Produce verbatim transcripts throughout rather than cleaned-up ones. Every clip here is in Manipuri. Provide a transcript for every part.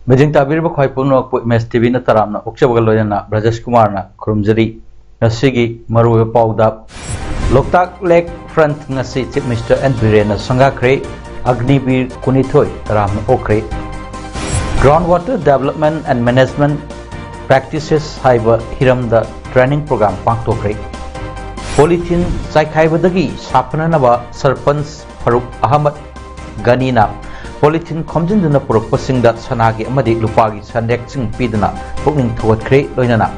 ꯃꯤꯠꯌꯦꯡ ꯇꯥꯕꯤꯔꯤꯕ ꯈ꯭ꯋꯥꯏ ꯄꯨꯝꯅꯃꯛꯄꯨ ꯏꯃꯦꯖ ꯇꯤꯚꯤꯅ ꯇꯔꯥꯝꯅ ꯑꯣꯛꯆꯕꯒ ꯂꯣꯏꯅꯅ ꯕ꯭ꯔꯖꯦꯁ ꯀꯨꯃꯥꯔꯅ ꯈꯨꯔꯨꯝꯖꯔꯤ꯫ ꯉꯁꯤꯒꯤ ꯃꯔꯨꯑꯣꯏꯕ ꯄꯥꯎꯗ, ꯂꯣꯛꯇꯥꯛ ꯂꯦꯛ ꯐ꯭ꯔꯟꯠ ꯉꯁꯤ ꯆꯤꯐ ꯃꯤꯅꯤꯁꯇꯔ ꯑꯦꯟ ꯕꯤꯔꯦꯟꯅ ꯁꯪꯒꯥꯈ꯭ꯔꯦ꯫ ꯑꯒꯅꯤꯕꯤꯔ ꯀꯨꯟꯅꯤꯊꯣꯏ ꯇꯔꯥꯝꯅ ꯑꯣꯛꯈ꯭ꯔꯦ꯫ Ground Water Development and Management Practices ꯍꯥꯏꯕ ꯍꯤꯔꯝꯗ training programme ꯄꯥꯡꯊꯣꯛꯈ꯭ꯔꯦ꯫ Polythene ꯆꯥꯏꯈꯥꯏꯕꯗꯒꯤ ꯁꯥꯐꯅꯅꯕ ꯁꯔꯄꯟꯆ Faruk Ahmad ꯒꯅꯤꯅ polythene ꯈꯣꯝꯖꯤꯟꯗꯨꯅ ꯄꯨꯔꯛꯄꯁꯤꯡꯗ ꯁꯅꯥꯒꯤ ꯑꯃꯗꯤ ꯂꯨꯄꯥꯒꯤ ꯁꯟꯗꯦꯛꯁꯤꯡ ꯄꯤꯗꯨꯅ ꯄꯨꯛꯅꯤꯡ ꯊꯧꯒꯠꯈ꯭ꯔꯦ꯫ ꯂꯣꯏꯅꯅ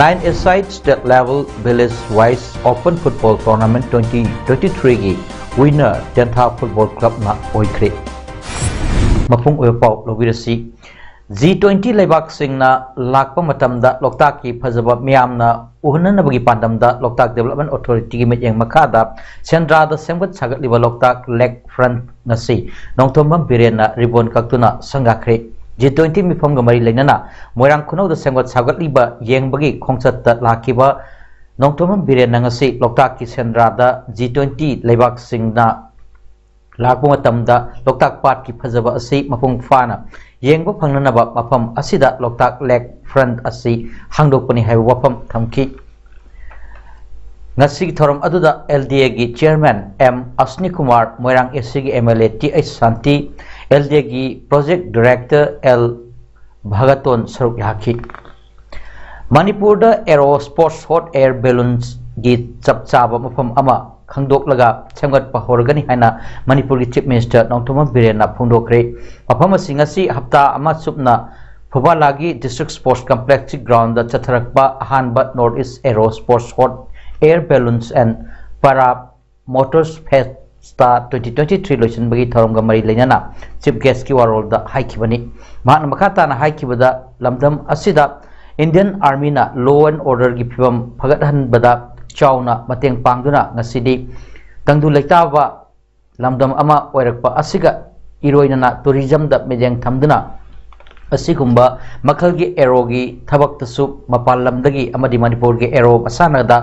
Nine A-side State Level Village Wise Open Football Tournament twenty twenty-threeꯒꯤ winner ꯇꯦꯟꯊꯥ ꯐꯨꯠꯕꯣꯜ ꯀ꯭ꯂꯕꯅ ꯑꯣꯏꯈ꯭ꯔꯦ꯫ ꯃꯄꯨꯡ ꯑꯣꯏꯕ ꯄꯥꯎ ꯂꯧꯕꯤꯔꯁꯤ꯫ ꯖꯤ ꯇ꯭ꯋꯦꯟꯇꯤ ꯂꯩꯕꯥꯛꯁꯤꯡꯅ ꯂꯥꯛꯄ ꯃꯇꯝꯗ ꯂꯣꯛꯇꯥꯛꯀꯤ ꯐꯖꯕ ꯃꯤꯌꯥꯝꯅ ꯎꯍꯟꯅꯅꯕꯒꯤ ꯄꯥꯟꯗꯝꯗ ꯂꯣꯛꯇꯥꯛ ꯗꯦꯕꯂꯞꯃꯦꯟ ꯑꯣꯊꯣꯔꯤꯇꯤꯒꯤ ꯃꯤꯠꯌꯦꯡ ꯃꯈꯥꯗ ꯁꯦꯟꯗ꯭ꯔꯥꯗ ꯁꯦꯝꯒꯠ ꯁꯥꯒꯠꯂꯤꯕ ꯂꯣꯛꯇꯥꯛ ꯂꯦꯛ ꯐ꯭ꯔꯟꯠ ꯉꯁꯤ ꯅꯣꯡꯊꯣꯝꯕꯝ ꯕꯤꯔꯦꯟꯅ ꯔꯤꯕꯣꯟ ꯀꯛꯇꯨꯅ ꯁꯪꯒꯥꯈ꯭ꯔꯦ꯫ ꯖꯤ ꯇ꯭ꯋꯦꯟꯇꯤ ꯃꯤꯐꯝꯒ ꯃꯔꯤ ꯂꯩꯅꯅ ꯃꯣꯏꯔꯥꯡ ꯈꯨꯅꯧꯗ ꯁꯦꯝꯒꯠ ꯁꯥꯒꯠꯂꯤꯕ ꯌꯦꯡꯕꯒꯤ ꯈꯣꯡꯆꯠꯇ ꯂꯥꯛꯈꯤꯕ ꯅꯣꯡꯊꯣꯝꯕꯝ ꯕꯤꯔꯦꯟꯅ ꯉꯁꯤ ꯂꯣꯛꯇꯥꯛꯀꯤ ꯁꯦꯟꯗ꯭ꯔꯥꯗ ꯖꯤ ꯇ꯭ꯋꯦꯟꯇꯤ ꯂꯩꯕꯥꯛꯁꯤꯡꯅ ꯂꯥꯛꯄ ꯃꯇꯝꯗ ꯂꯣꯛꯇꯥꯛ ꯄꯥꯠꯀꯤ ꯐꯖꯕ ꯑꯁꯤ ꯃꯄꯨꯡ ꯐꯥꯅ ꯌꯦꯡꯕ ꯐꯪꯅꯅꯕ ꯃꯐꯝ ꯑꯁꯤꯗ ꯂꯣꯛꯇꯥꯛ ꯂꯦꯛ ꯐ꯭ꯔꯟꯠ ꯑꯁꯤ ꯍꯥꯡꯗꯣꯛꯄꯅꯤ ꯍꯥꯏꯕ ꯋꯥꯐꯝ ꯊꯝꯈꯤ꯫ ꯉꯁꯤꯒꯤ ꯊꯧꯔꯝ ꯑꯗꯨꯗ ꯑꯦꯜ ꯗꯤ ꯑꯦꯒꯤ ꯆꯤꯌꯔꯃꯦꯟ ꯑꯦꯝ ꯑꯁꯅꯤ ꯀꯨꯃꯥꯔ, ꯃꯣꯏꯔꯥꯡ ꯑꯦ ꯁꯤꯒꯤ M L A T H Shanti, L ꯗꯤ ꯑꯦꯒꯤ ꯄ꯭ꯔꯣꯖꯦꯛ ꯗꯤꯔꯦꯛꯇꯔ ꯑꯦꯜ ꯚꯒꯇꯣꯟ ꯁꯔꯨꯛ ꯌꯥꯈꯤ꯫ ꯃꯅꯤꯄꯨꯔꯗ ꯑꯦꯔꯣ ꯁ꯭ꯄꯣꯔꯠꯁ ꯍꯣꯠ ꯑꯦꯌꯔ ꯕꯦꯂꯨꯟꯁꯒꯤ ꯆꯞ ꯆꯥꯕ ꯃꯐꯝ ꯑꯃ ꯈꯪꯗꯣꯛꯂꯒ ꯁꯦꯝꯒꯠꯄ ꯍꯧꯔꯒꯅꯤ ꯍꯥꯏꯅ ꯃꯅꯤꯄꯨꯔꯒꯤ ꯆꯤꯐ ꯃꯤꯅꯤꯁꯇꯔ ꯅꯣꯡꯊꯣꯝꯕꯝ ꯕꯤꯔꯦꯟꯅ ꯐꯣꯡꯗꯣꯛꯈ꯭ꯔꯦ꯫ ꯃꯐꯝ ꯑꯁꯤ ꯉꯁꯤ ꯍꯞꯇꯥ ꯑꯃ ꯆꯨꯞꯅ ꯐꯨꯕꯥꯂꯥꯒꯤ ꯗꯤꯁꯇ꯭ꯔꯤꯛ ꯁ꯭ꯄꯣꯔꯠꯁ ꯀꯝꯄ꯭ꯂꯦꯛꯁꯀꯤ ꯒ꯭ꯔꯥꯎꯟꯗ ꯆꯠꯊꯔꯛꯄ ꯑꯍꯥꯟꯕ north east aero sports hot air balloons and paramotors fest ꯁ꯭ꯇꯥ ꯇ꯭ꯋꯦꯟꯇꯤ ꯇ꯭ꯋꯦꯟꯇꯤ ꯊ꯭ꯔꯤ ꯂꯣꯏꯁꯤꯟꯕꯒꯤ ꯊꯧꯔꯝꯒ ꯃꯔꯤ ꯂꯩꯅꯅ ꯆꯤꯐ ꯒꯦꯁꯀꯤ ꯋꯥꯔꯣꯜꯗ ꯍꯥꯏꯈꯤꯕꯅꯤ꯫ ꯃꯍꯥꯛꯅ ꯃꯈꯥ ꯇꯥꯅ ꯍꯥꯏꯈꯤꯕꯗ, ꯂꯝꯗꯝ ꯑꯁꯤꯗ ꯏꯟꯗꯤꯌꯟ ꯑꯥꯔꯃꯤꯅ ꯂꯣ ꯑꯦꯟ ꯑꯣꯔꯗꯔꯒꯤ ꯐꯤꯕꯝ ꯐꯒꯠꯍꯟꯕꯗ ꯆꯥꯎꯅ ꯃꯇꯦꯡ ꯄꯥꯡꯗꯨꯅ ꯉꯁꯤꯗꯤ ꯇꯪꯗꯨ ꯂꯩꯇꯥꯕ ꯂꯝꯗꯝ ꯑꯃ ꯑꯣꯏꯔꯛꯄ ꯑꯁꯤꯒ ꯏꯔꯣꯏꯅꯅ ꯇꯨꯔꯤꯖꯝꯗ ꯃꯤꯠꯌꯦꯡ ꯊꯝꯗꯨꯅ ꯑꯁꯤꯒꯨꯝꯕ ꯃꯈꯜꯒꯤ ꯑꯦꯔꯣꯒꯤ ꯊꯕꯛꯇꯁꯨ ꯃꯄꯥꯟ ꯂꯝꯗꯒꯤ ꯑꯃꯗꯤ ꯃꯅꯤꯄꯨꯔꯒꯤ ꯑꯦꯔꯣ ꯃꯁꯥꯟꯅꯗ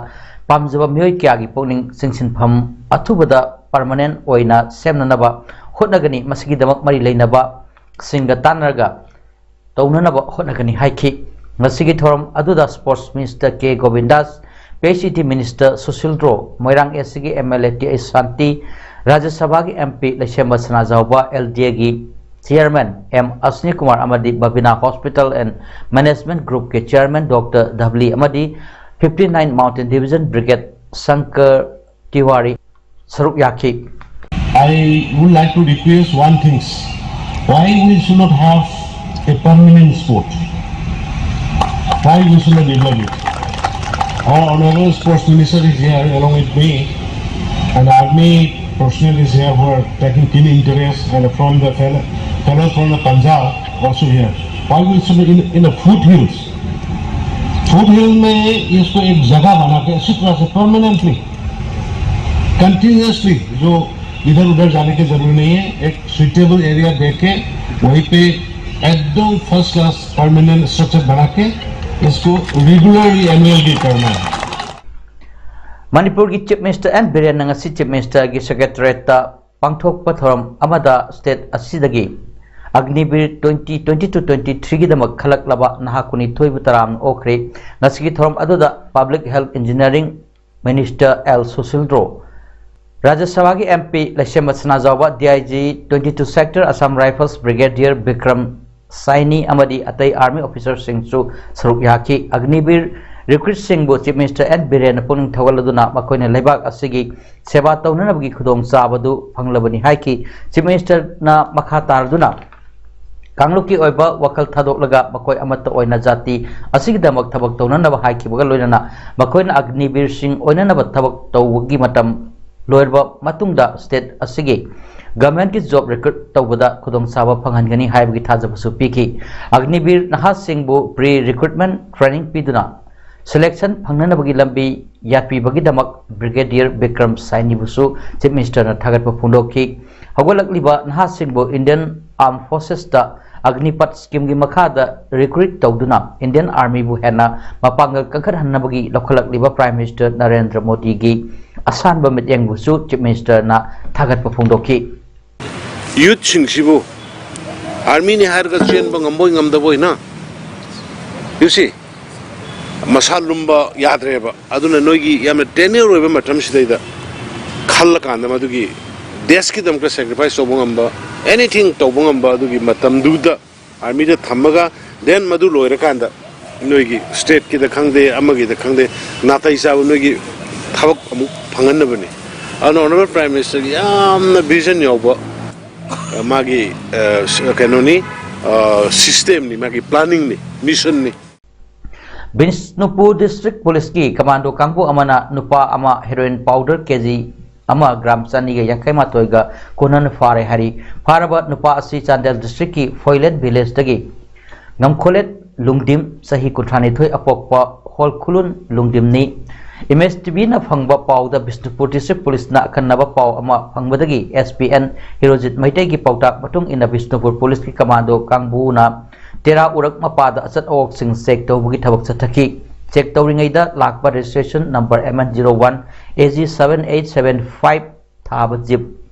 ꯄꯥꯝꯖꯕ ꯃꯤꯑꯣꯏ ꯀꯌꯥꯒꯤ ꯄꯨꯛꯅꯤꯡ ꯆꯤꯡꯁꯤꯟꯐꯝ ꯑꯊꯨꯕꯗ ꯄꯔꯃꯅꯦꯟ ꯑꯣꯏꯅ ꯁꯦꯝꯅꯅꯕ ꯍꯣꯠꯅꯒꯅꯤ꯫ ꯃꯁꯤꯒꯤꯗꯃꯛ ꯃꯔꯤ ꯂꯩꯅꯕꯁꯤꯡꯒ ꯇꯥꯟꯅꯔꯒ ꯇꯧꯅꯅꯕ ꯍꯣꯠꯅꯒꯅꯤ ꯍꯥꯏꯈꯤ꯫ ꯉꯁꯤꯒꯤ ꯊꯧꯔꯝ ꯑꯗꯨꯗ sports minister K Govindas, P H E D minister Susindro, Moirang S ꯁꯤꯒꯤ M L A T H Shanti, Rajya ꯁꯚꯥꯒꯤ ꯑꯦꯝ ꯄꯤ ꯂꯩꯁꯦꯝꯕ ꯁꯅꯥꯖꯥꯎꯕ, ꯑꯦꯜ ꯗꯤ ꯑꯦꯒꯤ ꯆꯤꯌꯔꯃꯦꯟ ꯑꯦꯝ ꯑꯁꯅꯤ ꯀꯨꯃꯥꯔ ꯑꯃꯗꯤ ꯕꯕꯤꯅꯥ ꯍꯣꯁꯄꯤꯇꯥꯜ ꯑꯦꯟ ꯃꯦꯅꯦꯖꯃꯦꯟꯠ ꯒ꯭ꯔꯨꯞꯀꯤ ꯆꯤꯌꯔꯃꯦꯟ ꯗꯣꯛꯇꯔ ꯙꯕꯂꯤ ꯑꯃꯗꯤ fifty nine mountain division brigade Shankar Tiwari ꯁꯔꯨꯛ ꯌꯥꯈꯤ꯫ I would like to request one thing. Why we should not have a permanent sport? Why we should not develop it? Our honorable sports minister is here along with me, and army personnel is here who are taking keen interest, and from the fellow, fellows from the Punjab also here. Why we should in, in the foothills? Foothill में इसको एक जगह बना के अच्छी तरह से परमानेंटली कंटिन्यूअसली जो इधर उधर जाने की जरूरत नहीं है, एक सुटेबल एरिया देके वहीं पे एकदम फर्स्ट क्लास परमानेंट स्ट्रक्चर बना के इसको रेगुलरली एनुअली करना है। ꯃꯅꯤꯄꯨꯔꯒꯤ ꯆꯤꯐ ꯃꯤꯅꯤꯁꯇꯔ ꯑꯦꯟ ꯕꯤꯔꯦꯟꯅ ꯉꯁꯤ ꯆꯤꯐ ꯃꯤꯅꯤꯁꯇꯔꯒꯤ ꯁꯦꯀ꯭ꯔꯦꯇꯔꯤꯌꯦꯠꯇ ꯄꯥꯡꯊꯣꯛꯄ ꯊꯧꯔꯝ ꯑꯃꯗ ꯁ꯭ꯇꯦꯠ ꯑꯁꯤꯗꯒꯤ Agniveer twenty twenty two twenty ꯊ꯭ꯔꯤꯒꯤꯗꯃꯛ ꯈꯜꯂꯛꯂꯕ ꯅꯍꯥ ꯀꯨꯟꯅꯤꯊꯣꯏꯕꯨ ꯇꯔꯥꯝꯅ ꯑꯣꯛꯈ꯭ꯔꯦ꯫ ꯉꯁꯤꯒꯤ ꯊꯧꯔꯝ ꯑꯗꯨꯗ public health engineering minister L Susindro, Rajya ꯁꯚꯥꯒꯤ M P Leishemba Sanajaoba, D I G twenty two sector Assam rifles brigadier Bikram Saini ꯑꯃꯗꯤ ꯑꯇꯩ ꯑꯥꯔꯃꯤ ꯑꯣꯐꯤꯁꯥꯔꯁꯤꯡꯁꯨ ꯁꯔꯨꯛ ꯌꯥꯈꯤ꯫ ꯑꯒꯅꯤꯕꯤꯔ ꯔꯤꯀ꯭ꯔꯨꯠꯁꯤꯡꯕꯨ ꯆꯤꯐ ꯃꯤꯅꯤꯁꯇꯔ ꯑꯦꯟ ꯕꯤꯔꯦꯟꯅ ꯄꯨꯛꯅꯤꯡ ꯊꯧꯒꯠꯂꯗꯨꯅ ꯃꯈꯣꯏꯅ ꯂꯩꯕꯥꯛ ꯑꯁꯤꯒꯤ ꯁꯦꯕꯥ ꯇꯧꯅꯅꯕꯒꯤ ꯈꯨꯗꯣꯡꯆꯥꯕꯗꯨ ꯐꯪꯂꯕꯅꯤ ꯍꯥꯏꯈꯤ꯫ ꯆꯤꯐ ꯃꯤꯅꯤꯁꯇꯔꯅ ꯃꯈꯥ ꯇꯥꯔꯗꯨꯅ ꯀꯥꯡꯂꯨꯞꯀꯤ ꯑꯣꯏꯕ ꯋꯥꯈꯜ ꯊꯥꯗꯣꯛꯂꯒ ꯃꯈꯣꯏ ꯑꯃꯠꯇ ꯑꯣꯏꯅ ꯖꯥꯇꯤ ꯑꯁꯤꯒꯤꯗꯃꯛ ꯊꯕꯛ ꯇꯧꯅꯅꯕ ꯍꯥꯏꯈꯤꯕꯒ ꯂꯣꯏꯅꯅ ꯃꯈꯣꯏꯅ ꯑꯒꯅꯤꯕꯤꯔꯁꯤꯡ ꯑꯣꯏꯅꯅꯕ ꯊꯕꯛ ꯇꯧꯕꯒꯤ ꯃꯇꯝ ꯂꯣꯏꯔꯕ ꯃꯇꯨꯡꯗ state ꯑꯁꯤꯒꯤ governmentꯀꯤ job recruit ꯇꯧꯕꯗ ꯈꯨꯗꯣꯡꯆꯥꯕ ꯐꯪꯍꯟꯒꯅꯤ ꯍꯥꯏꯕꯒꯤ ꯊꯥꯖꯕꯁꯨ ꯄꯤꯈꯤ꯫ ꯑꯒꯅꯤꯕꯤꯔ ꯅꯍꯥꯁꯤꯡꯕꯨ pre recruitment training ꯄꯤꯗꯨꯅ selection ꯐꯪꯅꯅꯕꯒꯤ ꯂꯝꯕꯤ ꯌꯥꯠꯄꯤꯕꯒꯤꯗꯃꯛ Brigadier ꯕꯤꯀ꯭ꯔꯝ ꯁꯥꯏꯅꯤꯕꯨꯁꯨ Chief Ministerꯅ ꯊꯥꯒꯠꯄ ꯐꯣꯡꯗꯣꯛꯈꯤ꯫ ꯍꯧꯒꯠꯂꯛꯂꯤꯕ ꯅꯍꯥꯁꯤꯡꯕꯨ Indian Armed Forcesꯇ Agnipath schemeꯒꯤ ꯃꯈꯥꯗ recruit ꯇꯧꯗꯨꯅ Indian Armyꯕꯨ ꯍꯦꯟꯅ ꯃꯄꯥꯡꯒꯜ ꯀꯟꯈꯠꯍꯟꯅꯕꯒꯤ ꯂꯧꯈꯠꯂꯛꯂꯤꯕ Prime Minister ꯅꯔꯦꯟꯗ꯭ꯔ ꯃꯣꯗꯤꯒꯤ ꯑꯁꯥꯟꯕ ꯃꯤꯠꯌꯦꯡꯕꯨꯁꯨ Chief Ministerꯅ ꯊꯥꯒꯠꯄ ꯐꯣꯡꯗꯣꯛꯈꯤ꯫ Youthꯁꯤꯡꯁꯤꯕꯨ armyꯅꯤ ꯍꯥꯏꯔꯒ ꯆꯦꯟꯕ ꯉꯝꯕꯣꯏ ꯉꯝꯗꯕꯣꯏꯅ, you see, ꯃꯁꯥ ꯂꯨꯝꯕ ꯌꯥꯗ꯭ꯔꯦꯕ꯫ ꯑꯗꯨꯅ ꯅꯣꯏꯒꯤ ꯌꯥꯝꯅ tenure ꯑꯣꯏꯕ ꯃꯇꯝꯁꯤꯗꯩꯗ ꯈꯜꯂꯀꯥꯟꯗ ꯃꯗꯨꯒꯤ ꯗꯦꯁꯀꯤꯗꯃꯛꯇ sacrifice ꯇꯧꯕ ꯉꯝꯕ, anything ꯇꯧꯕ ꯉꯝꯕ ꯑꯗꯨꯒꯤ ꯃꯇꯝꯗꯨꯗ armyꯗ ꯊꯝꯃꯒ, then ꯃꯗꯨ ꯂꯣꯏꯔꯀꯥꯟꯗ ꯅꯣꯏꯒꯤ stateꯀꯤꯗ ꯈꯪꯗꯦ, ꯑꯃꯒꯤꯗ ꯈꯪꯗꯦ, ꯅꯥꯇꯩ ꯆꯥꯕ ꯅꯣꯏꯒꯤ ꯊꯕꯛ ꯑꯃꯨꯛ ꯐꯪꯍꯟꯅꯕꯅꯤ꯫ ꯑꯗꯨꯅ Honourable Prime Ministerꯒꯤ ꯌꯥꯝꯅ vision ꯌꯥꯎꯕ, ꯑ, ꯃꯥꯒꯤ, ꯑ, ꯀꯩꯅꯣꯅꯤ, systemꯅꯤ, ꯃꯥꯒꯤ planningꯅꯤ, missionꯅꯤ꯫ ꯕꯤꯁꯅꯨꯄꯨꯔ District Policeꯀꯤ commando ꯀꯥꯡꯕꯨ ꯑꯃꯅ ꯅꯨꯄꯥ ꯑꯃ heroin powder KG ꯑꯃ gram ꯆꯅꯤꯒ ꯌꯥꯡꯈꯩ ꯃꯥꯊꯣꯏꯒ ꯀꯣꯟꯅꯅ ꯐꯥꯔꯦ ꯍꯥꯏꯔꯤ꯫ ꯐꯥꯔꯕ ꯅꯨꯄꯥ ꯑꯁꯤ ꯆꯥꯟꯗꯦꯜ districtꯀꯤ ꯐꯣꯏꯂꯦꯠ villageꯇꯒꯤ ꯉꯝꯈꯣꯂꯦꯠ ꯂꯨꯡꯗꯤꯝ, ꯆꯍꯤ ꯀꯨꯟꯊ꯭ꯔꯥ ꯅꯤꯊꯣꯏ ꯑꯄꯣꯛꯄ ꯍꯣꯜꯈꯨꯂꯨꯟ ꯂꯨꯡꯗꯤꯝꯅꯤ꯫ Image TVꯅ ꯐꯪꯕ ꯄꯥꯎꯗ ꯕꯤꯁꯅꯨꯄꯨꯔ District Policeꯅ ꯑꯈꯟꯅꯕ ꯄꯥꯎ ꯑꯃ ꯐꯪꯕꯗꯒꯤ SP N ꯍꯤꯔꯣꯖꯤꯠ ꯃꯩꯇꯩꯒꯤ ꯄꯥꯎꯇꯥꯛ ꯃꯇꯨꯡ ꯏꯟꯅ ꯕꯤꯁꯅꯨꯄꯨꯔ Policeꯀꯤ commando ꯀꯥꯡꯕꯨꯅ ꯇꯦꯔꯥ ꯎꯔꯛ ꯃꯄꯥꯗ ꯑꯆꯠ ꯑꯋꯣꯛꯁꯤꯡ check ꯇꯧꯕꯒꯤ ꯊꯕꯛ ꯆꯠꯊꯈꯤ꯫ Check ꯇꯧꯔꯤꯉꯩꯗ ꯂꯥꯛꯄ registration number M N zero one A G seven eight seven five ꯊꯥꯕ jeep